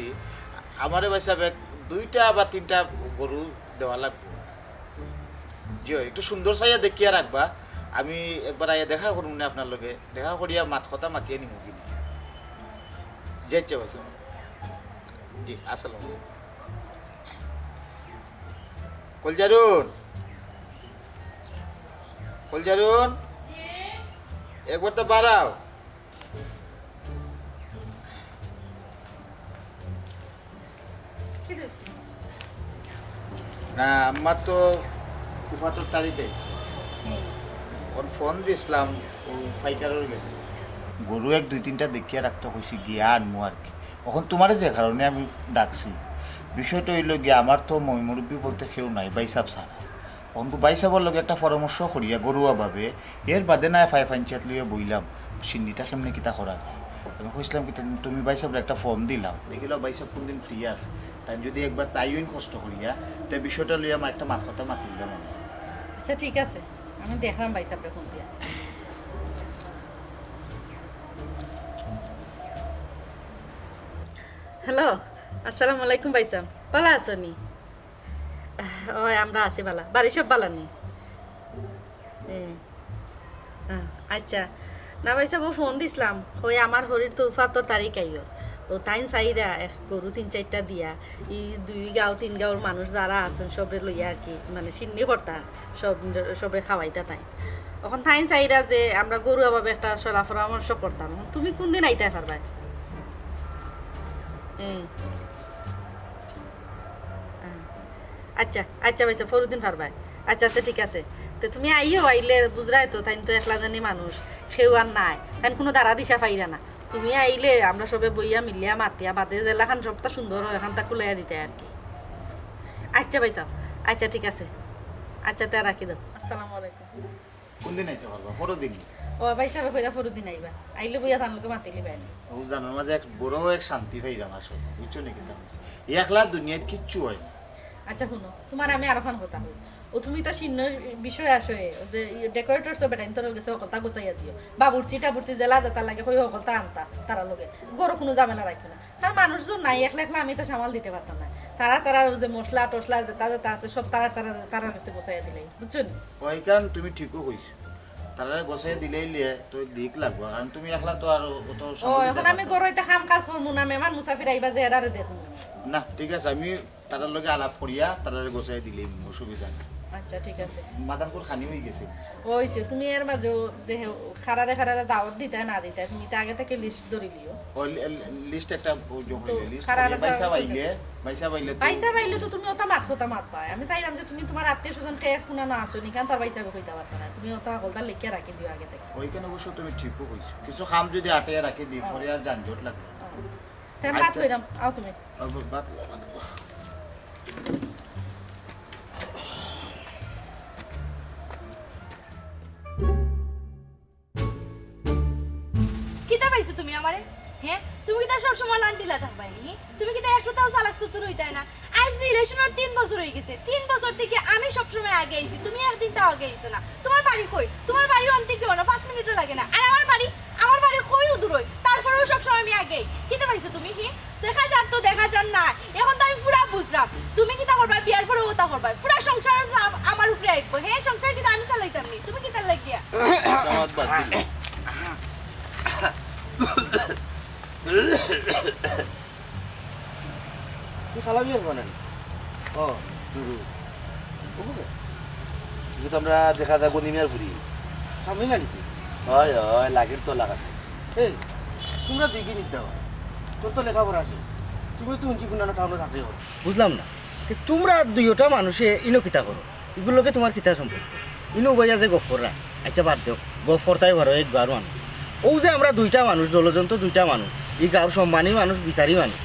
আমারে ভাইসাব এক দুইটা বা তিনটা গরু দেওয়া লাগবো। জি অয়, একটু সুন্দর চাইয়া দেখিয়া রাখবা। আমি একবার আইয়া দেখা করমু নে আপনার লগে, দেখা করিয়া মাত কথা মাতিয়া নিমু কিনে। জি আচ্ছা ভাইসাব। জি, আসসালামু আলাইকুম। কলজারুন, কলজারুন, একবার তো বাড়াও। কি দোষ? না, আমার তো উফাতর তারিখ আইছে। হুম। অখন ফোন দিছলাম, অউ পাইকারর গেছে। গরু এক দুই তিনটা দেখিয়া রাখতে কইছি, গিয়া আনমু আর কি। অখন তুমারে যে কারণে আমি ডাকছি, বিষয়টা অইলো গিয়া, আমার তো ময়-মুরব্বি বলতে কেউ নাই, ভাইসাব ছাড়া। অখন ভাইসাবর লগে একটা পরামর্শ করিয়া ঘরোয়াভাবে, এর বাদে না অয় পাই-পঞ্চায়েত লইয়া বইলাম, শিন্নিটা কেমনে কিতা করা যায়। আমি কইছলাম কি, তুমি, তুমি ভাইসাবরে একটা ফোন দিলাও, দেখিলাও ভাইসাব কুনদিন free আছে, তাইন যদি একবার তাইন কষ্ট করিয়া, তে বিষয়টা লইয়া আমার একটা মাত কথা মাতিলাম আমি। আচ্ছা, ঠিক আছে, আমি দেখরাম ভাইসাবরে ফোন দিয়া। হ্যালো, আসসালামু আলাইকুম ভাইসাব, বালা আছো নি? অয়, আমরা আছি বালা। বাড়ির সব বালা নি? এ, আ, আচ্ছা। না ভাইসাব, অউ ফোন দিছলাম। অউ আমার হউরির তো উফাতর তারিখ আইলো। অউ তাইন চাইরা এক গরু তিন চাইরটা দিয়া, ই দুই গাঁও তিন গাঁওর মানুষ যারা আছইন সবরে লইয়া আর কি, মানে শিন্নি করতা, সব, সবরে খাওয়াইতা তাইন। অখন তাইন চাইরা যে আমরা ঘরোয়াভাবে একটা সলা পরামর্শ করতাম। অখন তুমি কুনদিন আইতায় পারবায়? এ। আ, আচ্ছা, আচ্ছা ভাইসাব, পরুদিন পারবায়। আচ্ছা, আচ্ছা, ঠিক আছে। তে তুমি আইও, আইলে বুঝরায় তো, তাইন তো একলা জানি মানুষ, কেউ আর নাই। তাইন কুনু ধারা দিশা পাইরা না। তুমি আইলে আমরা সবে বইয়া মিলিয়া মাতিয়া বাদে যেলাখান সবটা সুন্দর অয়, অখানতা খুলাইয়া দিতায় আর কি। আচ্ছা ভাইসাব, আচ্ছা ঠিক আছে, আচ্ছা তে রাখি দেও। আসসালামু আলাইকুম। কোনদিন আইতা পারবা? পরদিন। ও ভাইসাবে কইরা পরদিন আইবা, আইলে বইয়া তান লগে মাতিলিবায় নি। অউ জানর মাঝে এক বড় এক শান্তি পাইলাম আসলে, বুঝছো নি কিতা কইছি? একলা দুনিয়াত কিচ্ছু অয় না। আচ্ছা হুনো, তুমারে আমি আরোখান কথা কই। ও তুমি তো শীর্ণ বিষয় আসে, অউ যে ডেকোরেটরসর বেটাইন্তরর গেছে হকলতা গুছাইয়া দিও, বাবুর্চি টাবুর্চি যেলা যেতা লাগে কই হকলতা আনতা তারার লগে। ঘরো কুনু ঝামেলা রাখিও না। আর মানুষজন নাই, একলা একলা আমি তো সামাল দিতে পারতাম না। তারা তারার অউ যে মশলা টশলা যেতা যেতা আছে সব তারা তারা তারার গেছে গুছাইয়া দিলাই, বুঝছো নি? অইখান তুমি ঠিকউ কইছো, তারারে গুছাইয়া দিলাইলে তো দিক লাগবো, কারণ তুমি একলা তো আর অত ও অখন আমি ঘরো ইতা কাম কাজ করমু না, মেহমান মুসাফির আইবা যে এরারে দেখমু। না ঠিক আছে, আমি তারার লগে আলাপ করিয়া তারারে গুছাইয়া দিলাইমু, অসুবিধা নাই। আচ্ছা ঠিক আছে। মাদানপুর খানি অইগেছে। অইছে, তুমি এর মাঝে যে হে-, কারারে কারারে দাওয়াত দিতায় না দিতায়, তুমি তো আগে থাকি লিস্ট ধরি লিও। ও লি-, লি-, লিস্ট একটা ও জমা তো অইলে, লিস্ট কারা করিয়া কারা ভাইসাব কারা আইলে, ভাইসাব আইলে তো ভাইসাব আইলে তো তুমি অতা মাত কথা মাতবায়। আমি চাইলাম যে তুমি তুমার আত্মীয় স্বজন কে এক কুনানো আছো নি, কারণ তার ভাইসাবে কইতা পারতা না। তুমি অতা হকলতা লেখিয়া রাখি দিও আগে থাকি। অইখান অবশ্য তুমি ঠিকউ কইছো, কিছু কাম যদি আটিয়া রাখি দিই, পরে আর যানজট লাগবো না। তে আমি ভাত লইরাম, আও তুমি। আর ব-, বাদ, বাদ। কিতা পাইছো তুমি আমারে? হে, তুমি কিতা সবসময় লান্ডিলা থাকবায় নি? তুমি কিতা একটুতাও চালাক চতুর অইতায় না? আইজ রিলেশনর তিন বছর অইগেছে, তিন বছর থাকি আমি সবসময় আগে আইছি, তুমি একদিনতাও আগে আইছো না। তুমার বাড়ি কই? তুমার বাড়ি অন্তে কিওনো, পাঁচ মিনিটও লাগে না। আর আমার বাড়ি, আমার বাড়ি কই দূরই, তারপরেও সবসময় আমি আগে আই। কিতা পাইছো তুমি? হি, দেখা যার তো দেখা যার না, অখন তো আমি পুরা বুঝরাম। তুমি কিতা করবায়, বিয়ার পরেও অতা করবায়, পুরা সংসারর চাপ আমার উপরে আইবো। হে, সংসার কিতা আমি চালাইতাম নি? তুমি কিতার লাগিয়া? দাওয়াত বাদ দিলে। তুই খালা বিয়ার বানানি? ও, হুম, হুম। ও, বুঝে? তুই তো আমরা দেখা যায় গনি মিয়ার ফুরি। সামনে না নিতে? হয়, হয়, লাগের তো লাগাতে। এই, তুমরা দুইগিনির দাও। তোর তো লেখাপড়া আছে। তুমি তো উঞ্চি গুণানো টাউনো চাকরি করো। বুঝলাম না। তে তুমরা দুইওটা মানুষে ইনো কিতা করো? ইগুর লগে তুমার কিতা সম্পর্ক? ইনো বইয়া যে গফ কররা, আচ্ছা বাদ দেও, গফ করতায় পারো, এক গাঁওর মানুষ। অউ যে আমরা দুইটা মানুষ, জলজন্ত দুইটা মানুষ, ই গাঁওর সম্মানী মানুষ, বিচারি মানুষ,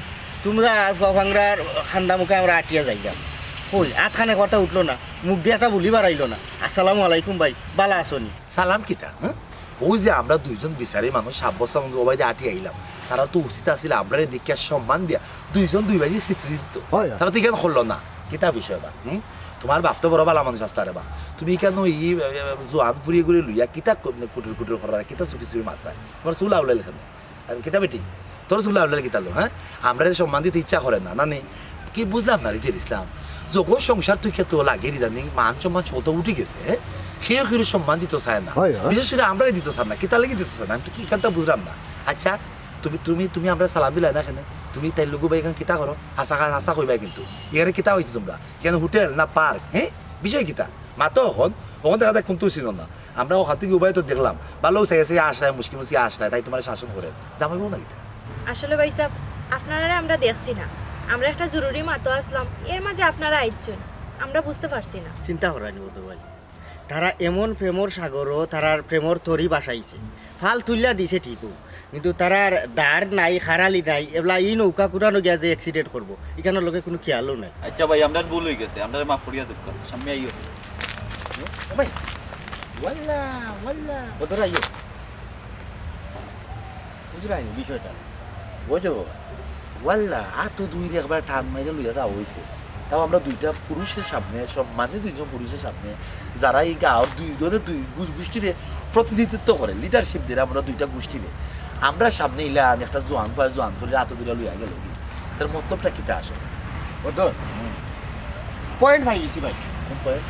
তুমরা আর ফুয়া ফাংরার খান্দা মুখে আমরা আটিয়া যাইলাম। কই, আতখান একবারতা উঠলো না, মুখদি একটা বুলি বারাইলো না, আসসালামু আলাইকুম ভাই, বালা আছো নি? সালাম কিতা, হুম? অউ যে আমরা দুইজন বিচারি মানুষ, সাত বছর আমরা অবায়দি আটিয়া আইলাম, তারার তো উচিত আছিল আমরারে দেখিয়া সম্মান দিয়া দুইজন দুই বায়দি স্বীকৃতি দিতো। হয়, হয়। তারা তো ইখান করলো না। কিতা বিষয় বা, হুম? তুমার বাপ তো বড় বালা মানুষ আছলা রে বা। তুমি কেনে ই, এ, এ, জোয়ান ফুরি গুলি লইয়া কিতা ক-, কুটুর কুটুর করার, কিতা চুপি চুপি মাতরায়? তুমার চুল আউলাইল কেনে? আর কিতা বেটি? তোর চুল আউলাইল কিতা লো, হ্যাঁ? আমরারে সম্মান দিতে ইচ্ছা করে না, না নি? কি বুঝলাম না রে জের ইসলাম। যখন সংসার তুই খেতে লাগে রে জানি, মান সম্মান সকল তো উঠি গেছে, হ্যাঁ? কেউ কেউ সম্মান দিতে চায় না। হয়, হয়। বিশেষ করে আমরারে দিতে চায় না। কিতার লাগি দিতে চায় না? আমি তো কি ইখানতা বুঝলাম না। আচ্ছা, তুমি, তুমি, তুমি আমরারে সালাম দিলায় না কেনে? তুমি তাইর লগে বা ইখান কিতা করো? হাছা খা-, হাছা কইবায় কিন্তু। ইখানে কিতা অইছে তুমরা? ইখান হোটেল না পার্ক? হ্যাঁ? বিষয় কিতা? মাতো অখন, অখন দেখা যায় কুন্তাউ চিনো না। আমরা অখান থাকি উবায় তো দেখলাম, বালা চাইয়া চাইয়া আছলায়, মুচকি মুচকি আছলায়, তাই তুমারে শাসন করে। জামাই বউ না কিতা? আসলে ভাইসাব, আপনারারে আমরা দেখছি না। আমরা একটা জরুরি মাতো আছলাম, এর মাঝে আপনারা আইছইন। আমরা বুঝতে পারছি না। চিন্তা করায় নি বদর ভাই। তারা এমন প্রেমর সাগরো তারার প্রেমর তরি ভাসাইছে। ফাল তুলিয়া দিছে ঠিকউ, কিন্তু তারার দার নাই, খারালি নাই, এবলা ই নৌকা কুনানো গিয়া যে accident করবো, ইখানর লগে কুনু খেয়ালও নাই। আচ্ছা ভাই, আমরার ভুল অইগেছে, আমরারে মাফ করিয়া দেউক্কা, সামনে আইও। ও ভাই, ওয়াল্লা, ওয়াল্লা। বদর আইও। বুঝরায় নি বিষয়টা? বুঝো বাবা, ওয়াল্লা, আতো দুইরে একবার টান মাইরা লইয়া যাওয়া অইছে। তাও আমরা দুইটা পুরুষের সামনে, সম্মানিত দুইজন পুরুষের সামনে, যারা ই গাঁওর দুইজনে দুই গু-, গোষ্ঠীরে প্রতিনিধিত্ব করে, leadership দের আমরা দুইটা গোষ্ঠীরে। আমরার সামনে ইলা আন একটা জোয়ান ফুয়া, জোয়ান ফুরিরে আতো ধরিয়া লইয়া গেলো গি। তার মতলবটা কিতা আসলে? বদর, point পাই গেছি ভাই। কোন point?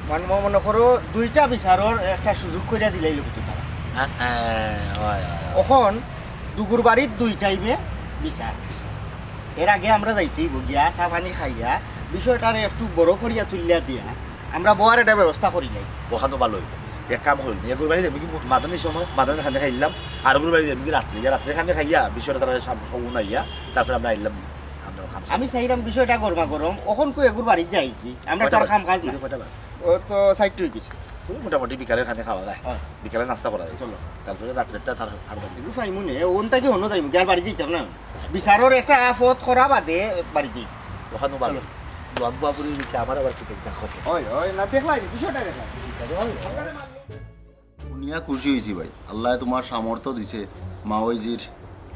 মানে, ম-, মনে করো, দুইটা বিচারর একটা সুযোগ করিয়া দিলাইলো কিন্তু তারা। হ্যাঁ, হ্যাঁ, হয়, হয়, হয়। অখন দুগুর বাড়িত দুই টাইমে বিচার। এর আগে আমরা যাইতেই গিয়া চা পানি খাইয়া বিষয়টারে একটু বড় করিয়া তুলিয়া দিয়া আমরা বওয়ার একটা ব্যবস্থা করিলাই। অখান তো ভালা অইবো। এক কাম করিল, এগুর বাড়ি যাইমু কি মাদানির সময়, মাদানির খানে খাইলাম, আর ওগুর বাড়ি যাইমু কি রাত্রে, গিয়া রাত্রে খানে খাইয়া বিষয়টা তারা সব, সব উনাইয়া, তারপরে আমরা আইলাম, আমরা খাম আমি চাইলাম বিষয়টা গরমা গরম, অখন কই এগুর বাড়িত যাই কি? আমরা কয়টা তার বাজে? কাম কাজ না। কয়টা বাজে? ও তো চাইরটা অই গেছে। ওই মোটামুটি বিকালের খানি খাওয়া যায়। হ্যাঁ। বিকালে নাস্তা করা যায়। চলো। তারপরে রাত্রেরটা তার আর বাকি। এগু ফাইমু নে, ওন থাকি হনো যাইমু, কি আর বাড়ি যাইতাম না। বিচারর একটা পথ করা বাদে বাড়ি যাই। ওখানো বাড়ি। চলো। দোয়ান বুয়া ফুরি দিকে আমার আবার কিতা কিতা খবর? ওই, ওই, না দেখলাই, বিষয়টা দেখলাই। শুনিয়া খুশি হইছি ভাই, আল্লায় তুমার সামর্থ্য দিছে, মা ওই জির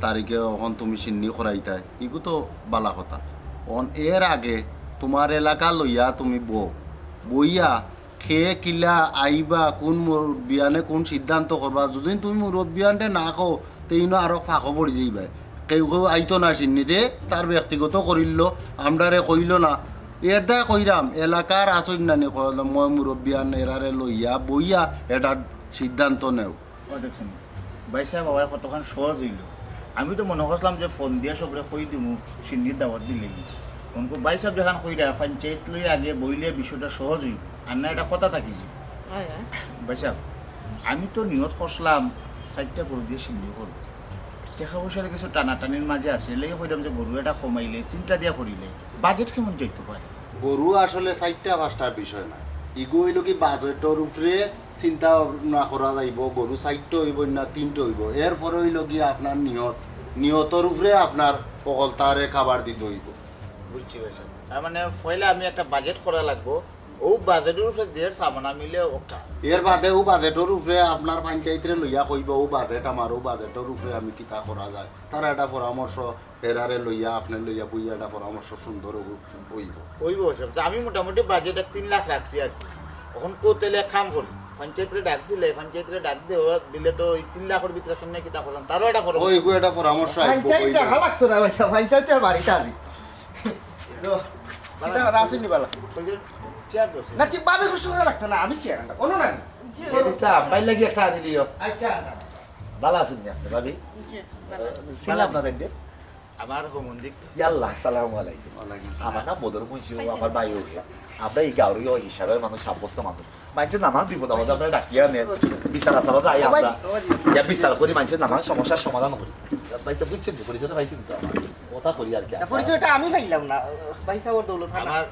তারিখে অখন তুমি সিন্নি করাইতায়, ইগু তো বালা কথা। অন এর আগে তুমার এলাকা লইয়া তুমি বও, বইয়া কে কিলা আইবা, কুন মুরব্বিয়ানে কুন সিদ্ধান্ত করবা, যুদি তুমি মুরব্বিয়ানরে না কও, তে ইনো আরো ফাঁকো পড়ি যাইবায়। কেউ কেউ আইতো না সিন্নিতে, তার ব্যক্তিগত করিল, আমরারে কইল না। এটা কইরাম, এলাকার আছইন নানি কইল, ময় মুরব্বিয়ান এরারে লইয়া বইয়া এটা সিদ্ধান্ত নেও। ও দেখছেন, ভাই সাহেব, আমায় কতখান সহজ হইল। আমি তো মনে করছিলাম যে ফোন দিয়া সবরে কই দিমু, সিন্নির দাওয়াত দিলে। ফোন কো ভাই সাহেব যেখান কইরা, পঞ্চায়েত লই আগে বইলে বিষয়টা সহজ হইব। আর না, এটা কথা থাকি যে। হয়, হয়। ভাই সাহেব, আমি তো নিয়ত করছিলাম চারটা গরু দিয়ে সিন্নি করব। টাকা পয়সার কিছু টানাটানির মাঝে আছে, এর লাগি কইলাম যে গরু এটা কমাইলে, তিনটা দিয়া করিলে, বাজেট কেমন যাইতে পারে? গরু আসলে চারটা পাঁচটার বিষয় না, ইগু হইল কি বাজেটর উপরে চিন্তা ভাবনা করা যাইব, গরু চারটা হইব না তিনটা হইব, এরপরে হইল কি আপনার নিয়ত, নিয়তর উপরে আপনার অকলতারে খাবার দিতে হইব। বুঝছি ভাই সাহেব, তার মানে পয়লা আমি একটা বাজেট করা লাগবো, ও বাজেটর উপরে যে সামানা মিলে ওটা। এর বাদে ও বাজেটর উপরে আপনার পঞ্চায়েতরে লইয়া কইব, ও বাজেট আমার, ও বাজেটর উপরে আমি কিতা করা যায়, তারা একটা পরামর্শ, এরারে লইয়া, আপনি লইয়া বইয়া একটা পরামর্শ সুন্দর হইব। হইব ভাই সাহেব, তো আমি মোটামুটি বাজেট এক তিন লাখ রাখছি আর কি। এখন কো তাইলে এক কাম করি, পঞ্চায়েতরে ডাক দিলে, পঞ্চায়েতরে ডাক দে-, দিলে তো ওই তিন লাখর ভিতরে সামনে কিতা করলাম, তারও একটা করলাম। ওই গো, একটা পরামর্শ আইব, পঞ্চায়েত কইব। দেখা লাগতো না ভাই সাহেব, পঞ্চায়েত আর বাড়িতে আনি। তো, এটা রাসুনি বালা। ওই যে চেয়ার ধরছে। না, চি-, ভাবে কষ্ট করা লাগতো না, আমি চেয়ার আনতাম। কোনো না নি। ইসলাম, ভাই লাগি একটা আনি দিও। আচ্ছা, আনতাম। ভালা আছইন নি আপনি, ভাবি? জি, ভালা আছি। চিনলাম না দেখতে। আমার হমন্দিক। ইয়াল্লাহ, আসসালামু আলাইকুম। ওয়ালাইকুম আসসালাম। আমার নাম বদর মুন্সি, ও আমার ভাই ওকে। আমরা এই গাঁওর হিসাবে মানুষ, সাব্যস্ত মানুষ। মানষে নানান বিপদ আপদে আমরা ডাকিয়া আনে। বিচার আচারও যাই আমরা। ইয়া বিচার করি মানষে নানান সমস্যার সমাধান করি। ভাই সাহেব বুঝছেন তো, পরিচয়টা পাইছেন তো আমার। কথা করি আর কি। না, পরিচয়টা আমি পাইলাম না। ভাই সাহেব ওর দৌলত খান। আমার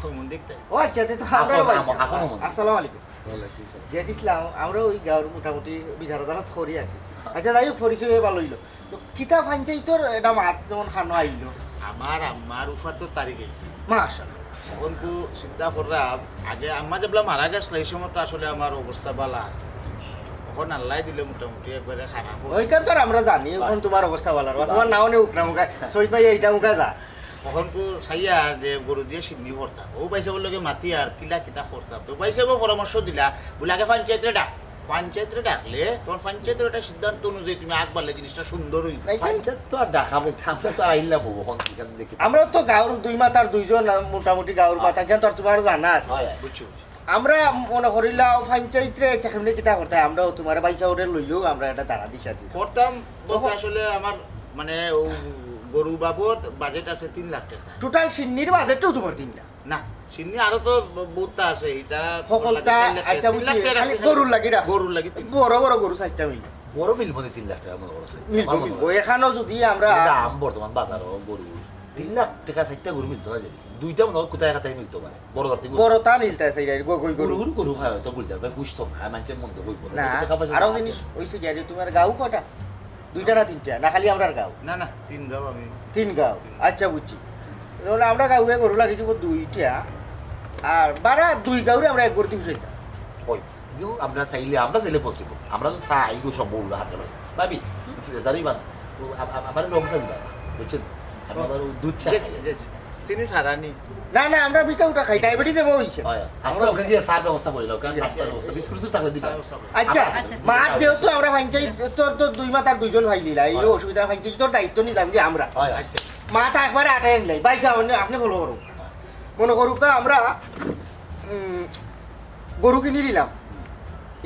হমন্দিক তাই। ও আচ্ছা, তে তো আমরা আপন, ভাই আপন, সাহেব। আপন হমন্দিক। আসসালামু আলাইকুম। ওয়ালাইকুম আসসালাম। জেড ইসলাম, আমরা ওই গাঁওর মোটামুটি বিচার আদালত করি আর কি। আচ্ছা, যাই হোক, পরিচয় ভালো হইলো। তো কিতা পঞ্চায়েতর এটা মাত যেমন খানো আইলো? আমার আম্মার উফাত তো তারিখ আইছে। মাশাআল্লাহ। এখন তো চিন্তা করলাম, আগে আম্মা যেবলা মারা গেছিল, এই সময় তো আসলে আমার অবস্থা ভালা আছে। এখন আল্লাহ দিলে মোটামুটি একবারে খারাপ হয়। ওইখান তো আর আমরা জানি, এখন তোমার অবস্থা ভালো আর তোমার নাও নেই উকরা মুখা, সৈত ভাই এইটা মুখা যা। এখন তো চাইয়া যে গরু দিয়ে সিন্নি করতাম, ও ভাই সাহেবর লগে মাতি আর কিলা কিতা করতাম। তো ভাই সাহেব পরামর্শ দিলা, বলে আগে পঞ্চায়েতরে ডাক, পঞ্চায়েতরে ডাকলে তোমার পঞ্চায়েতের একটা সিদ্ধান্ত অনুযায়ী তুমি আগ বাড়লে জিনিসটা সুন্দর হইবে। পঞ্চায়েত তো আর ডাকা বলতে আমরা তো আর আইলাম হবো, এখন এখানে দেখি। আমরা তো গাঁওর দুই মাথার দুইজন, আহ, মোটামুটি গাঁওর মাথা, কেন তো আর তোমার জানা আছে। হয়, হয়। বুঝছি, বুঝছি। আমরা মনে করিলা পঞ্চায়েতরে চেখেমনি কিতা করতে, আমরাও তোমার ভাই সাহেবরে লইও, আমরা এটা দাঁড়া দিশা দিই। করতাম বলতে আসলে আমার মানে ও গরু বাবদ বাজেট আছে তিন লাখ টাকা। টোটাল সিন্নির বাজেটটাও তোমার তিন লাখ? না, সিন্নি আরো তো ব-, বহুতটা আছে, এটা হকলতা, চার লাখ টাকা, আচ্ছা, তিন লাখ বুঝছি, টাকা খালি আছে। গরুর লাগি রাখ। গরুর লাগি তিন লাখ। বড় বড় গরু চারটা মিল। বড় মিলবো নি তিন লাখ টাকা মনে করো। মিলবো, মিলবো। এখানো যদি আমরা দাম বর্তমান বাজারো গরু তিন লাখ টাকা চারটা গরু মিলতো না জানি। দুইটা মনে হয় কোথায় কোথায় মিলতো পারে। বড় ধরতে গরু। বড় তা মিলতা আছে, এই গো-, গই গরু। গরু গরু গরু খায়, তো বুঝতে পারবে, হুশ তো খায়, মানষে মন্দ কইবো না। না, কিন্তু টাকা পয়সা আরো না জিনিস আছে। ওই যে গিয়া তোমার গাউ কটা? দুইটা না তিনটা? না খালি আমরার গাউ? না, না, তিন গাউ আমি। তিন গাউ? আচ্ছা, বুঝছি। তাহলে আমরা গাউয়ে গরু লাগিয়েছি দুইটা, আর বারা দুই গাউরে আমরা এক গরুতে বসাইতাম। ওই, ইউ আমরা চাইলে, আমরা চাইলে পসিবল। আমরা তো চাই গো সব বউরা হাতে পারে। ভাবি, ফ্রেজারি বাদ, ও আ-, আ-, আমার রং চা দিবা, বুঝছেন? আমি আবার ও দুধ চা জি, খাই। জি, জি। চিনি ছাড়া নি? না, না, আমরা মিঠা উঠা খাই, ডায়াবেটিস এমন হইছে। হয়, হয়। আমরা ওখানে গিয়ে চার ব্যবস্থা করি, ওখানে জি। নাস্তার ব্যবস্থা, বিস্কুট উঠা থাকলে দিবা। চার ব্যবস্থা করি। আচ্ছা, আচ্ছা। মা, যেহেতু আমরা পঞ্চায়েত, তোর তো দুই মাথার দুইজন ভাইলিলা, এই হয়। অসুবিধা পঞ্চায়েত, তোর দায়িত্ব নিলাম কি আমরা? হয়, হয়। আচ্ছা। মা, তা একবারে আটাই আনলাই, ভাই সাহেব, আপনি, আপনি ফলো করুন। মনে করুক, আমরা, উম, গরু কিনি নিলাম,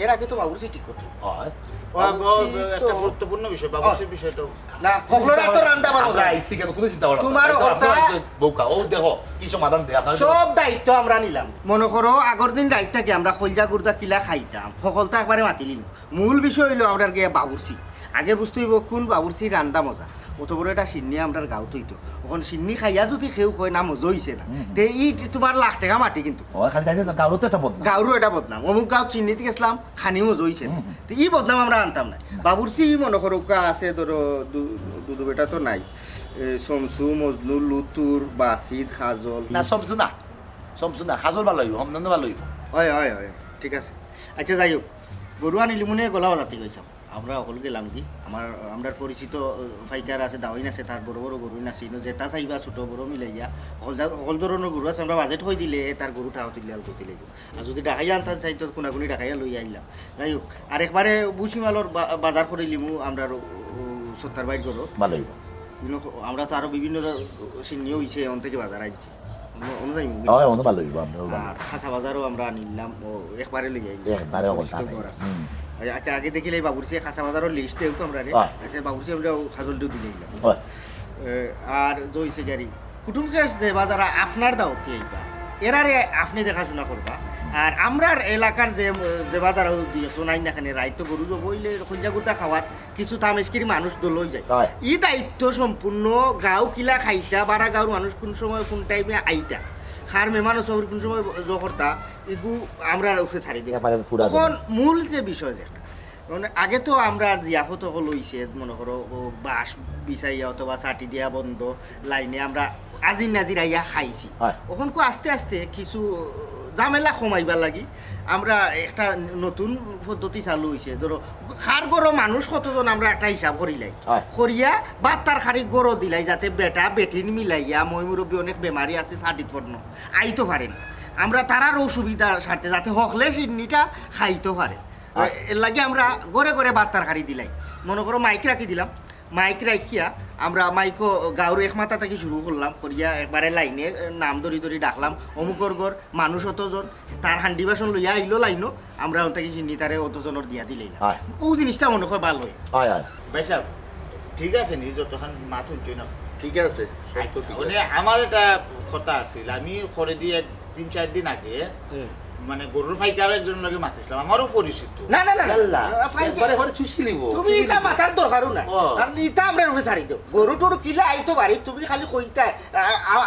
এর আগে তো বাবুর্চি ঠিক করতে। হয়। ও, ব-, বাবুর্চি একটা তো গুরুত্বপূর্ণ বিষয়, বাবুর্চির বিষয় তো। না, হকলরা তো রান্দা পারবো আমরা না। আইসি কেন? কোনো চিন্তা ভাবনা তোমার নাই। কথা আপনি আইসেন, বউকা, ও দেখো, কি সমাধান দেয়া আপনার। সব দায়িত্ব আমরা নিলাম। মনে করো, আগর দিন রাইত থাকি আমরা কইলজা গুর্দা কিলা খাইতাম, হকলতা একবারে মাতিলিন। মূল বিষয় হইলো আমরার গিয়া বাবুর্চি। আগে বুঝতে হইব কোন বাবুর্চি রান্দা মজা। অত বড় একটা শিন্নি আমরার গাঁওত অইতো। অখন শিন্নি খাইয়া যুদি কেউ কয় না মজা অইছে না, হুম, হুম। তে ই তুমার লাখ টেকা মাটি কিন্তু। ও, খালি তাই না, গাঁওরও তো একটা বদনাম। গাঁওরও একটা বদনাম। অমুক গাঁওত শিন্নিত গেছলাম, খানি মজা অইছে না। হুম, হুম। তে ই বদনাম আমরা আনতাম না। না। বাবুর্চি মনো করো কা আছে, ধরো দু-, দুদু বেটা তো নাই। এ, শমসু, মজনু, লুতুর, বাসিদ, খাজল। না, শমসু না। শমসু না, খাজল ভালা অইবো, হমদন্দ ভালা অইবো। অয়, অয়, অয়, ঠিক আছে। আচ্ছা, যাই হোক, গরু আনিলিমুনে গলা বাজার থাকি অইছাম। আমরা হকল গেলাম কি, আমার, আমরার পরিচিত, আহ, পাইকার আছে, দাওয়াইন আছে, তার বড় বড় গরুইন আছে, ইনো যেটা চাইবা ছোট বড় মিলাইয়া, হকল জা-, হকল ধরনর গরু আছে, আমরা বাজেট কই দিলে, তার গরু ঠাও তুলিয়া আলগো তুলিয়া। আর যুদি ডাকাইয়া আনতাম চাই, তো কোনাগুনি ডাকাইয়া লইয়া আইলাম। যাই হোক, আর একবারে ভুসিমালর বা-, বাজার করিলিমু, আমরার ও, ও, সত্তার বাইর গরু। ভালা অইবো। ইনো ক-, আমরা তো আরো বিভিন্ন ধর-, শিন্নি অইছে, অন থাকি বাজার আনছি। অন্য, অন্য যাইমু। অয়, অন্য ভালা অইবো, আমরা ভালা আর অইবো। খাসা বাজারও আমরা আনিলাম, ও একবারে লইয়া আইলাম। একবারে অকল পরিচিত টানে। ঘর আছে। হুম। আ-, আচ্ছা, আগে দেখিলাই বাবুর্চিয়ে খাসা বাজারর লিস্ট দেউক আমরারে। অয়। আচ্ছা, বাবুর্চিয়ে আমরা ও খাজল দিউ দিলাইলাম। অয়। এ, আর জইছে গাড়ি। কুটুম কেস যে বাজারা আপনার দাওয়াতে আইবা, এরারে আপনে দেখাশুনা করবা। আর আমরার এলাকার যে, যে বাজারা দুই একজন আইন না কেনে, রাইত গরু জবো অইলে খঞ্জা গুটা খাওয়াত কিছু তামেশকির মানুষ দল অই যায়। অয়। ই দায়িত্ব সম্পূর্ণ গাঁও কিলা খাইতা, বারা গাঁওর মানুষ কুন সময় কুন টাইমে আইতা, কার মেহমান সবর কুন সময় জ করতা, ইগু আমরার উপরে ছাড়ি দিই। একেবারে পুরা অখন দিন। মূল যে বিষয় যেটা, মানে আগে তো আমরার জিয়াফত হকল অইছে, মনো করো, ও বাঁশ বিছাইয়া অথবা ছাটি দিয়া বন্দ লাইনে আমরা আজির নাজির আইয়া খাইছি। অয়। অখন কো আস্তে আস্তে কিছু ঝামেলা কমাইবার লাগি আমরা একটা নতুন পদ্ধতি চালু অইছে। ধরো, কার ঘরো মানুষ কতজন আমরা একটা হিসাব করিলাই। অয়। করিয়া ভাত তরকারি ঘরো দিলাই, যাতে বেটা বেটিন মিলাইয়া, ময় মুরব্বি অনেক বেমারি আছে, ছাটিত পড়নো, আইতো পারে না। আমরা তারার অসুবিধা সারতে যাতে হকলে শিন্নিটা খাইতো পারে। অয়। এর লাগি আমরা ঘরে ঘরে ভাত তরকারি দিলাই। মনো করো মাইক রাখি দিলাম, মাইক রাখিয়া আমরা মাইকও গাঁওর এক মাথা থাকি শুরু করলাম, করিয়া একবারে লাইনে নাম ধরি ধরি ডাকলাম, অমুকর ঘর মানুষ অতজন, তার হান্ডি বাসন লইয়া আইলো লাইনো, আমরা অন থাকি শিন্নি তারে অতজনর দিয়া দিলাই না। অয়। ও জিনিসটা মনো অয় ভালা অয়। অয়, অয়। ভাই সাহেব, ঠিক আছে নি, যতক্ষণ মাত হুনছইন না। ঠিক আছে, সত্য আচ্ছা, ঠিক মানে আছে। আমার একটা কথা আছিল, আমি করে দিয়ে তিন চার দিন আগে, হুম। মানে, গরুর পাইকার একজনর লগে মাতিছিলাম, আমারও পরিচিত। না, না, না, না। আল্লাহ, পাইকার একবারে করে চুষি নিব, তুমি চুষি ইটা নিব। মাতার দরকারও নাই। ও। কারণ ইটা আমরার উপরে ছাড়ি দেও। গরু টরু কিলা আইতো পারে, তুমি খালি কইতায়, আ,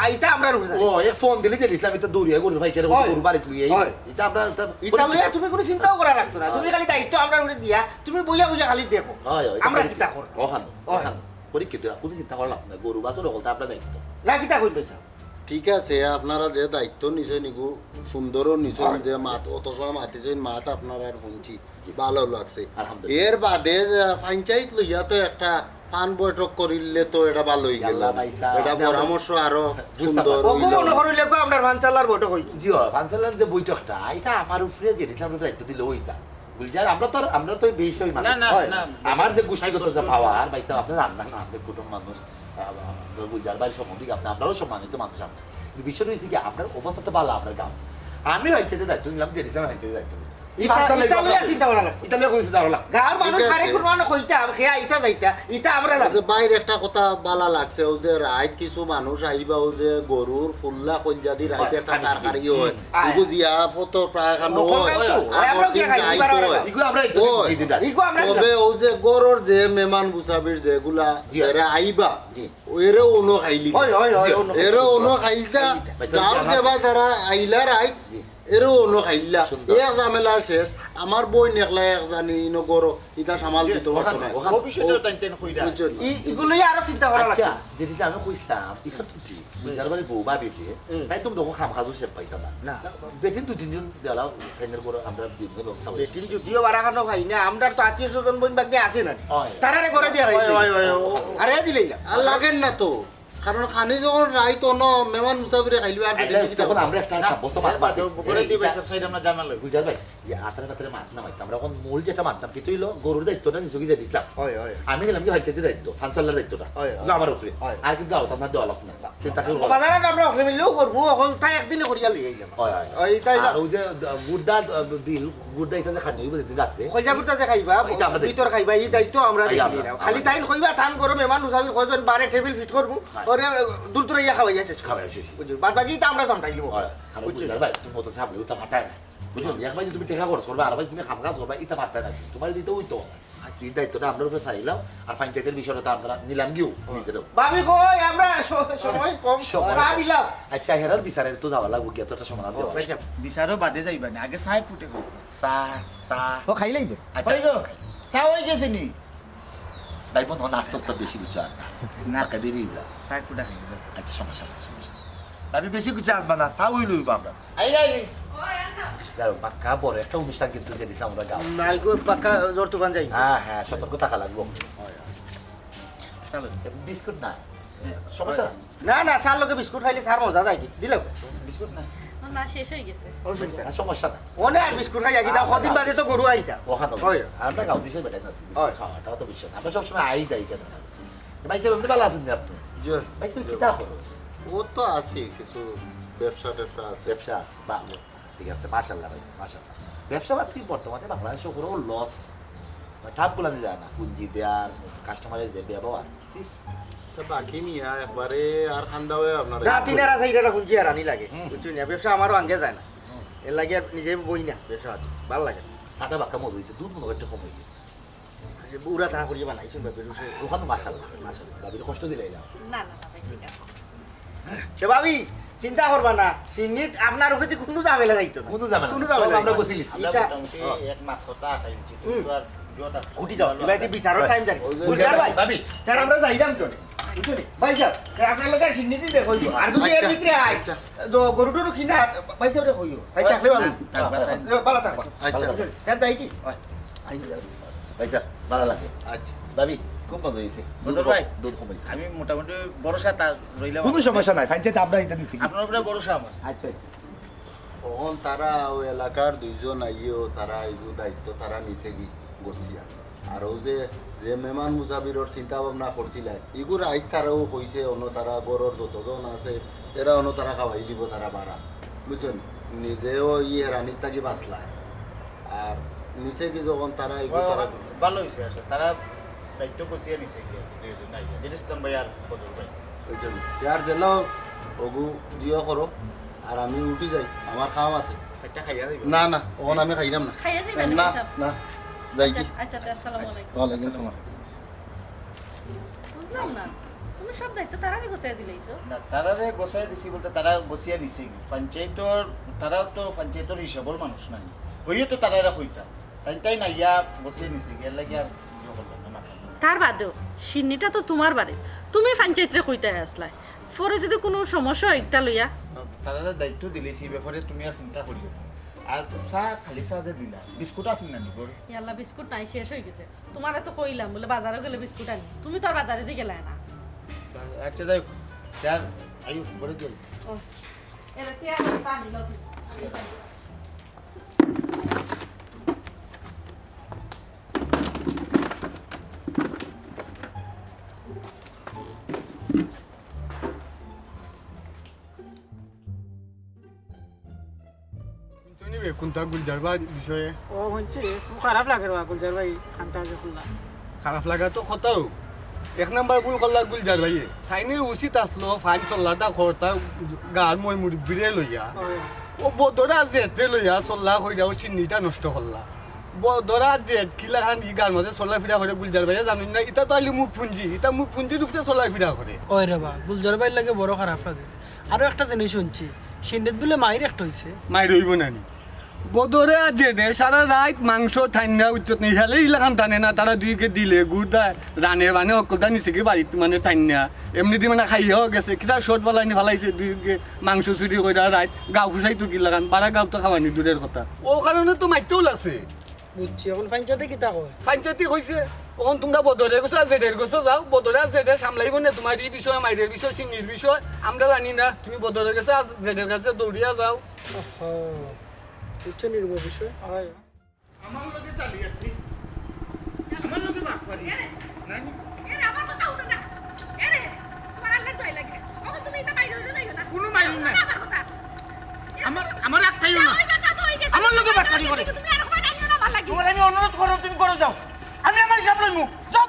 আ, ইটা আমরার উপরে ছাড়ি ও, দেও। এক ফোন দিলে যে ইসলাম ইটা দৌড়িয়া গরুর পাইকারে অয়। গরু বাড়িত লইয়া অয়। ইটা আমরা, ইটা ইটা লইয়া তুমি কুনু চিন্তাও করা লাগতো না। তুমি খালি দায়িত্ব আমরার উপরে দিয়া, তুমি বইয়া বইয়া খালি দেখো। অয়, অয়, ইটা আমরা করি কিতা কি? করো। অখান, অয়। অখান। করি কি? তুই কুনু চিন্তা করা লাগতো না। গরু বাছুর হকলতা আমরা দায়িত্ব। না, কিতা কইবে স্যার? ঠিক আছে, আপনারা যে দায়িত্ব নিছইন, ইগু সুন্দরও নিছইন, অয়। যে মাত, অত সময় মাতিছইন, মাত আপনারার হুনছি, জি। ভালা লাগছে। আলহামদুলিল্লাহ। এর বাদে যে পঞ্চায়েত লইয়া তো একটা ফান বৈঠক করিলে তো এটা ভালা অই গেল। ইয়াল্লা ভাই সাহেব, এটা আপনি পরামর্শ আরো বুঝতে সুন্দর পারছি। অইল। অগুলো মনে করিলে তো আমরা ফান চালার বৈঠক অইল। জি, অয়, ফান চালার যে বৈঠকটা, ইটা আমার উপরে যে ইসলাম দায়িত্ব দিলে অইতা। গুলজার, আমরা তো আর, আমরা তো এই বেশি মানুষ। না, না, অয়। না, আমার যে গোষ্ঠীগত যে পাওয়ার, ভাই সাহেব, আপনি জানলেন না, আমাদের কুটুম মানুষ, আহ, আমরা গুলজার ভাইর সম্বন্ধে আপনি, আমরাও সম্মানিত মানুষ আমরা। কিন্তু বিষয় হয়েছে কি, আপনার অবস্থা তো ভালা, আপনার গাঁও। আমি ভাই চেতে দায়িত্ব নিলাম, যে হিসাবে ভাই চেতে দায়িত্ব নিলাম। এই ইটা, বার্তা ইটা লইয়া লইয়া চিন্তা করা লাগতো। ইটা লইয়া কোনো চিন্তা করা লাগতো। গাঁওর মানুষ ঠিক আছে। কারে কোনো মানুষ কইতা, আর খেয়া ইটা যাইতা, ইটা আমরা ওই জানি। যে বাইরে একটা কথা ভালা লাগছে, ওই যে রাইত কিছু মানুষ আইবা, ওই যে গরুর ফুল্লা কইলজা দি রাইত অয়, একটা খানিস কি? তরকারি অয়। হুম। অয়। ইগু জিয়াফত প্রায় খানো অয়। অয়, অয়, অয়। আমরাও গিয়া খাইছি, বারো বারো। ইগু আমরা একটু অয়। দিতে চাই। ইগু আমরা তবে ওই যে গরুর যে মেহমান মুসাফির যেগুলা, জি। এরা আইবা, জি। এরে অনো খাইলি। অয়, অয়, অয়, জি। অনো এরে খাইলি। অনো খাইলতা, খাইলতা। গাঁওর যেবা তারা আইলা রাইত, জি। এরে অনো খাইলা। সুন্দর। এক ঝামেলা শেষ। আমার বইন একলা এক জানি ইনো গরো, ইটা সামাল দিতে পারতো না। ওখানে, ওখানে। ভবিষ্যতে ও, তাই তেন কইরা। বুঝছো নি? ই-, ইগুলোই আরো চিন্তা করা আচ্ছা, লাগতো। যেটা আমি কইছিলাম, ইটা তো ঠিক। হুম। যার বাড়ি বউ ভাবি যে, হুম। তাই তুমি দেখো খাম খাজু সে পাইতা না। না। বেটিন দুই তিনজন দিলাও, ফ্যানের করে আমরা দিন ব্যবস্থা হয়েছে। বেটিন যদিও বারা খানো খাই না, আমরা তো আত্মীয় স্বজন বইন বাগনি আছে না। অয়। তারারে করে দিয়া অয়, রাখি অয়, অয়, অয়। আরে দিলেই না। আর লাগেন না তো। কারণ খানি যখন রাইত অনো মেহমান মুসাফিরে খাইলিবা, আর আচ্ছা, বেটিন কিতা তখন করবা? আমরা একটা না, সাব্যস্ত মাত এর বাদে মাতি। করে এই দিবে, এটা সব সাইড আমরা জানালো। গুলজার ভাই, ইয়ে, আতরে পাতরে মাত না মাতি। আমরা এখন মূল যেটা মাততাম, কি তুইলো? গরুর দায়িত্বটা নিজে গিয়ে দিছিলাম। অয়, অয়। আমি নিলাম কি ভাইচাতে দায়িত্ব, ফানসালার দায়িত্বটা। অয়, অয়। না, আমার উপরে। অয়। আর কিন্তু আওতা আপনার দেওয়া লাগতো না। চিন্তা করবো না। বাজারে আমরা ওখানে মিললেও করবো, ওখানে তাই একদিনে করিয়া লই আইলাম। অয়, অয়। অয়, তাই না? আর ওই যে, আহ, গুর্দা, আহ, দিল, গুর্দা এটা যে খানি, ওই দিন রাত্রে। কইজা গুর্দা যে খাইবা, এটা আমরা দেখি। ভিতর খাইবা, এই দায়িত্ব আমরা আই, দেখি আমরা, না। খালি আমরা। তাইন কইবা, থান গরো মেহমান মুসাফির কয়জন বারে টেবিল ফিট করবো, হয়। ওরে দূর দূরে ইয়া খাওয়াইয়া শেষ। খাওয়াইয়া শেষ। বুঝলি? বাদ বাকি ইটা আমরা সামটাইলিমু। হয়। আর বুঝলি? বুঝলি, ভাই, তুমি মতো সামনে উঠা ফাটায় না। বুঝলি? হয়। এক ভাই তুমি টেকা খরচ করবা, আর ভাই তুমি কাম কাজ করবা, ইটা ফাটায় না। তোমার দিতে হইতো। আর কি দায়িত্বটা আমরার উপরে ছাড়িলাও, আর পঞ্চায়েতর বিষয়টা তো আমরা নিলাম গিও নিজেরাও। ভাবি কই, আমরা স-, সময় কম, সময় চা কম। দিলাম। আচ্ছা, হেরার বিচারে তো যাওয়া লাগবো, গিয়া তো একটা সমাধান দেওয়া। ভাই সাহেব, বিচারও বাদে যাইবা না, আগে চা ফুটে খাও। চা, চা। ও, খাইলাই তো। আচ্ছা। ওই গো, চা হয়ে গেছে নি? ভাই বোন, অখন আস্তে আস্তে বেশি বুঝছো আর না। না। বাক্কা দেরি হইলা। চা ফুটা খাই গো। আচ্ছা, সমস্যা নাই, সমস্যা নাই। ভাবি বেশি কিছু আনবা না, চা হইল হইব আমরা। I, I. যাও, বাক্কা বড় একটা অনুষ্ঠান কিন্তু যে দিছে আমরা গাঁও। নাই গো, বাক্কা ঝড় তুফান যাই। হ্যাঁ, হ্যাঁ, সতর্ক থাকা লাগবো। চলো। বিস্কুট না, সমস্যা না। না, না, চার লগে বিস্কুট খাইলে চার মজা যায় কি? দিলাও। বিস্কুট না। না, শেষ হয়ে গেছে। অসুবিধা না, সমস্যা না। ওনে আর বিস্কুট খাই, কি দাও, কদিন বাদে তো গরু আইতা। ওখানে হয়। আমরা গাঁও দিছে বেটাই না, হয়। খাওয়াটা তো বিষয় না। আমরা সবসময় আই যাই কেন? ভাই সাহেব, আপনি ভালো আছেন নি আপনি? জি। ভাই সাহেব, কিতা করো? ও তো আছি, কিছু ব্যবসা ট্যাবসা আছে। ব্যবসা আছে, বাহ, বাহ। ঠিক আছে, মাশাআল্লাহ ভাই, মাশাআল্লাহ। ব্যবসা বাদ কি বর্তমানে বাংলাদেশে পুরো লস, ঠাপ গুলা যায় না, পুঞ্জি দেয়ার, কাস্টমারের যে ব্যবহার, ছিস। তা বাকি নিয়া একবারে আর খান্দা হয়ে আপনার রাত দিন আর আছে, এটা পুঞ্জি আর আনি লাগে, হুম। বুঝছো নি? ব্যবসা আমারও আঙ্গে যায় না, এর লাগে আর নিজে বই না ব্যবসা আছে, ভালো লাগে না। সাদা বাক্কা মজা হয়েছে, দুধ মনে হয় একটু কম হয়ে গেছে। বুড়া তা করিয়া বানাইছইন ভাবির উপরে। ওখানে মাশাআল্লাহ, মাশাআল্লাহ। ভাবির কষ্ট দিলাইলাম। না, না, না, ভাই, ঠিক আছে। সে ভাবি, চিন্তা করবা না। সিন্নিত আপনার উপরে কোনো ঝামেলা যাইতো না। কোনো ঝামেলা কোনো নাই। ঝামেলা সব আমরা নাই। গোছিলিছি। আমরা এটা মোটামুটি ও। এক মাস কথা আটাই উচিত। হুম। কিন্তু আর জোর আছে। উঠি যাও। এবার বিচারর টাইম যাই। ওই যে বুঝলেন ভাই? ভাবি। তার আমরা যাইলাম তো। বুঝলি? ভাই সাহেব, তাই আপনার লগে সিন্নিত দেখো। আর যদি এর আচ্ছা। ভিতরে আয়, আচ্ছা। তো গরু টরু কিনা, ভাই সাহেবরে কইও। ভাই থাকলে ভালো। থাকবা, থাকবা। এ, ভালো থাকবা। আচ্ছা। হ্যাঁ, তাই কি? ভাই সাহেব, ভালো লাগে। আচ্ছা। ভাবি, খুব মজা হয়েছে। বদর ভাই, দুধ কম হয়েছে। আমি মোটামুটি ভরসা তা রইলাম। কোনো সমস্যা নাই, পঞ্চায়েত আমরা এটা দিছি কি? আপনার উপরে ভরসা আমার। আচ্ছা, আচ্ছা। তখন তারা ওই এলাকার দুইজন আইয়েও তারা এই দায়িত্ব তারা নিছে কি গছিয়া। আর ও যে, যে মেহমান মুসাফিরর চিন্তা ভাবনা করছিলা, ইগু রাইত তারাও কইছে, অন্য তারা ঘরর যতজন আছে, এরা অন্য তারা খাওয়াই দিব তারা বারা। বুঝছেন? নিজেও ই হেরানির থাকি বাঁচলা। আর নিছে কি যখন তারা ইগু তারা ভালো হইছে, আচ্ছা, তারা দায়িত্ব গছিয়া নিছে কি, দুইজন আইয়া, দিল ইসলাম ভাই আর বদর ভাই। ওই জন্য। ইয়ার জেলাও ওগু জিও করো, আর আমি উঠি যাই, আমার কাম আছে। একটা খাইয়া যাইবা? না, না, অখন আমি খাইলাম না। খাইয়া যাইবা না, না, সব? না, যাই কি? আচ্ছা, আচ্ছা, তে আসসালামু আলাইকুম। ওয়ালাইকুম সালাম। বুঝলাম না, তুমি সব দায়িত্ব তারারে গোছাই দিলাইছো? না, তারারে গোছাই দিছি বলতে তারা গোছিয়া নিছে কি? পঞ্চায়েতর, তারা তো পঞ্চায়েতর হিসাবর মানুষ নাই। হইও তো তারারে কইতা। তাই তাই না, ইয়া গোছিয়া নিছে কি? এর লাগি আর ইয়ে করলাম না, মাথা। তার বাদেও, সিন্নিটা তো তোমার বাড়ি। তুমি পঞ্চায়েতরে কইতায় আসলায়। পরে যদি কোনো সমস্যা হয়, একটা লইয়া। তারারে দায়িত্ব দিলাইছি, এই ব্যাপারে তুমি আর চিন্তা করিও না। আর চা, খালি চা যে দিলা, বিস্কুট আছে না নি ঘরে? ইয়াল্লা, বিস্কুট নাই, শেষ হয়ে গেছে। তোমারে তো কইলাম, বলে বাজারো গেলে বিস্কুট আনি। তুমি তো আর বাজারেদি গেলায় না। আচ্ছা, যাই হোক। ইয়ার, আইও, ঘরে যাই। ও, এরা চেয়ার পানি লও তুমি। শুনছো নি বে, কোনটা গুলজার ভাইর বিষয়ে? ও, শুনছি, খুব খারাপ লাগে রে বা, গুলজার ভাই খানটা যে খুললা। খারাপ লাগা তো কতও। এক নাম্বার ভুল করলা গুলজার ভাইয়ে। তাইনর উচিত আসলো, ফাইন চল্লাটা খরতা গার মই মুরব্বিরে লইয়া। ও। ও বদরা জেঠরে লইয়া চল্লা কইরা ও সিন্নিটা নষ্ট করলা। বদরা জেঠ কিলাখান ই গার মাঝে চলাফিরা করে গুলজার ভাইয়ে জানইন না, ইতা তো আইলে মুখ পুঞ্জি, ইতা মুখ পুঞ্জির উপরে চলাফিরা করে। ওই রে বা, গুলজার ভাইর লাগে বড় খারাপ লাগে। আরো একটা জিনিস শুনছি, সিন্নিত বুলে মাইর একটা হইছে। মাইর হইব না নি? বদরে আর জেঠে সারা রাইত মাংস টাইন্না উচ্চত নেই, হেলে ইলাখান টানে না, তারা দুইকে দিলে গুড় দা রানে বানে হকলতা নিছে কি বাড়িত মানে টাইন্না, এমনিদি মানে খাইয়াও গেছে, কিতা শর্ট বালাইনি ফালাইছে দুইকে মাংস চুরি কইরা রাইত গাঁও ফুসাইতো কিলাখান, বারা গাঁও তো খাওয়ানি দূরের কথা। ও কারণে তো মাইরটাও লাগছে। বুঝছি, অখন পঞ্চায়েতে কিতা কয়? পঞ্চায়েতে কইছে, অখন তুমরা বদরে গেছো আর জেঠের গেছো যাও, বদরে আর জেঠে সামলাইব না তুমার ই বিষয়ে, মাইরের বিষয়ে, সিন্নির বিষয়ে, আমরা জানি না, তুমি বদরে গেছো আর জেঠের কাছে দৌড়িয়া যাও। ওহো, বুঝছো নি রে বা বিষয়? হয়। আমার লগে চালি আপনি? আমার লগে বাটপারি? এরে। নাই, নাই। এরে, আমার কথা হুনো না। এরে, তোমার আল্লাহর দোহাই লাগে। অখন তুমি ইতা মাইর হইলে যাইও না। কোনো মাইর না। আমার কথা। আমার, আমার আটকাইও না। আমার লগে বাটপারি করে। তুমি আর আমার টাইম না আমার লাগি। তোমার আমি অনুরোধ করো, তুমি করে যাও। আমি আমার হিসাব লইমু। যাও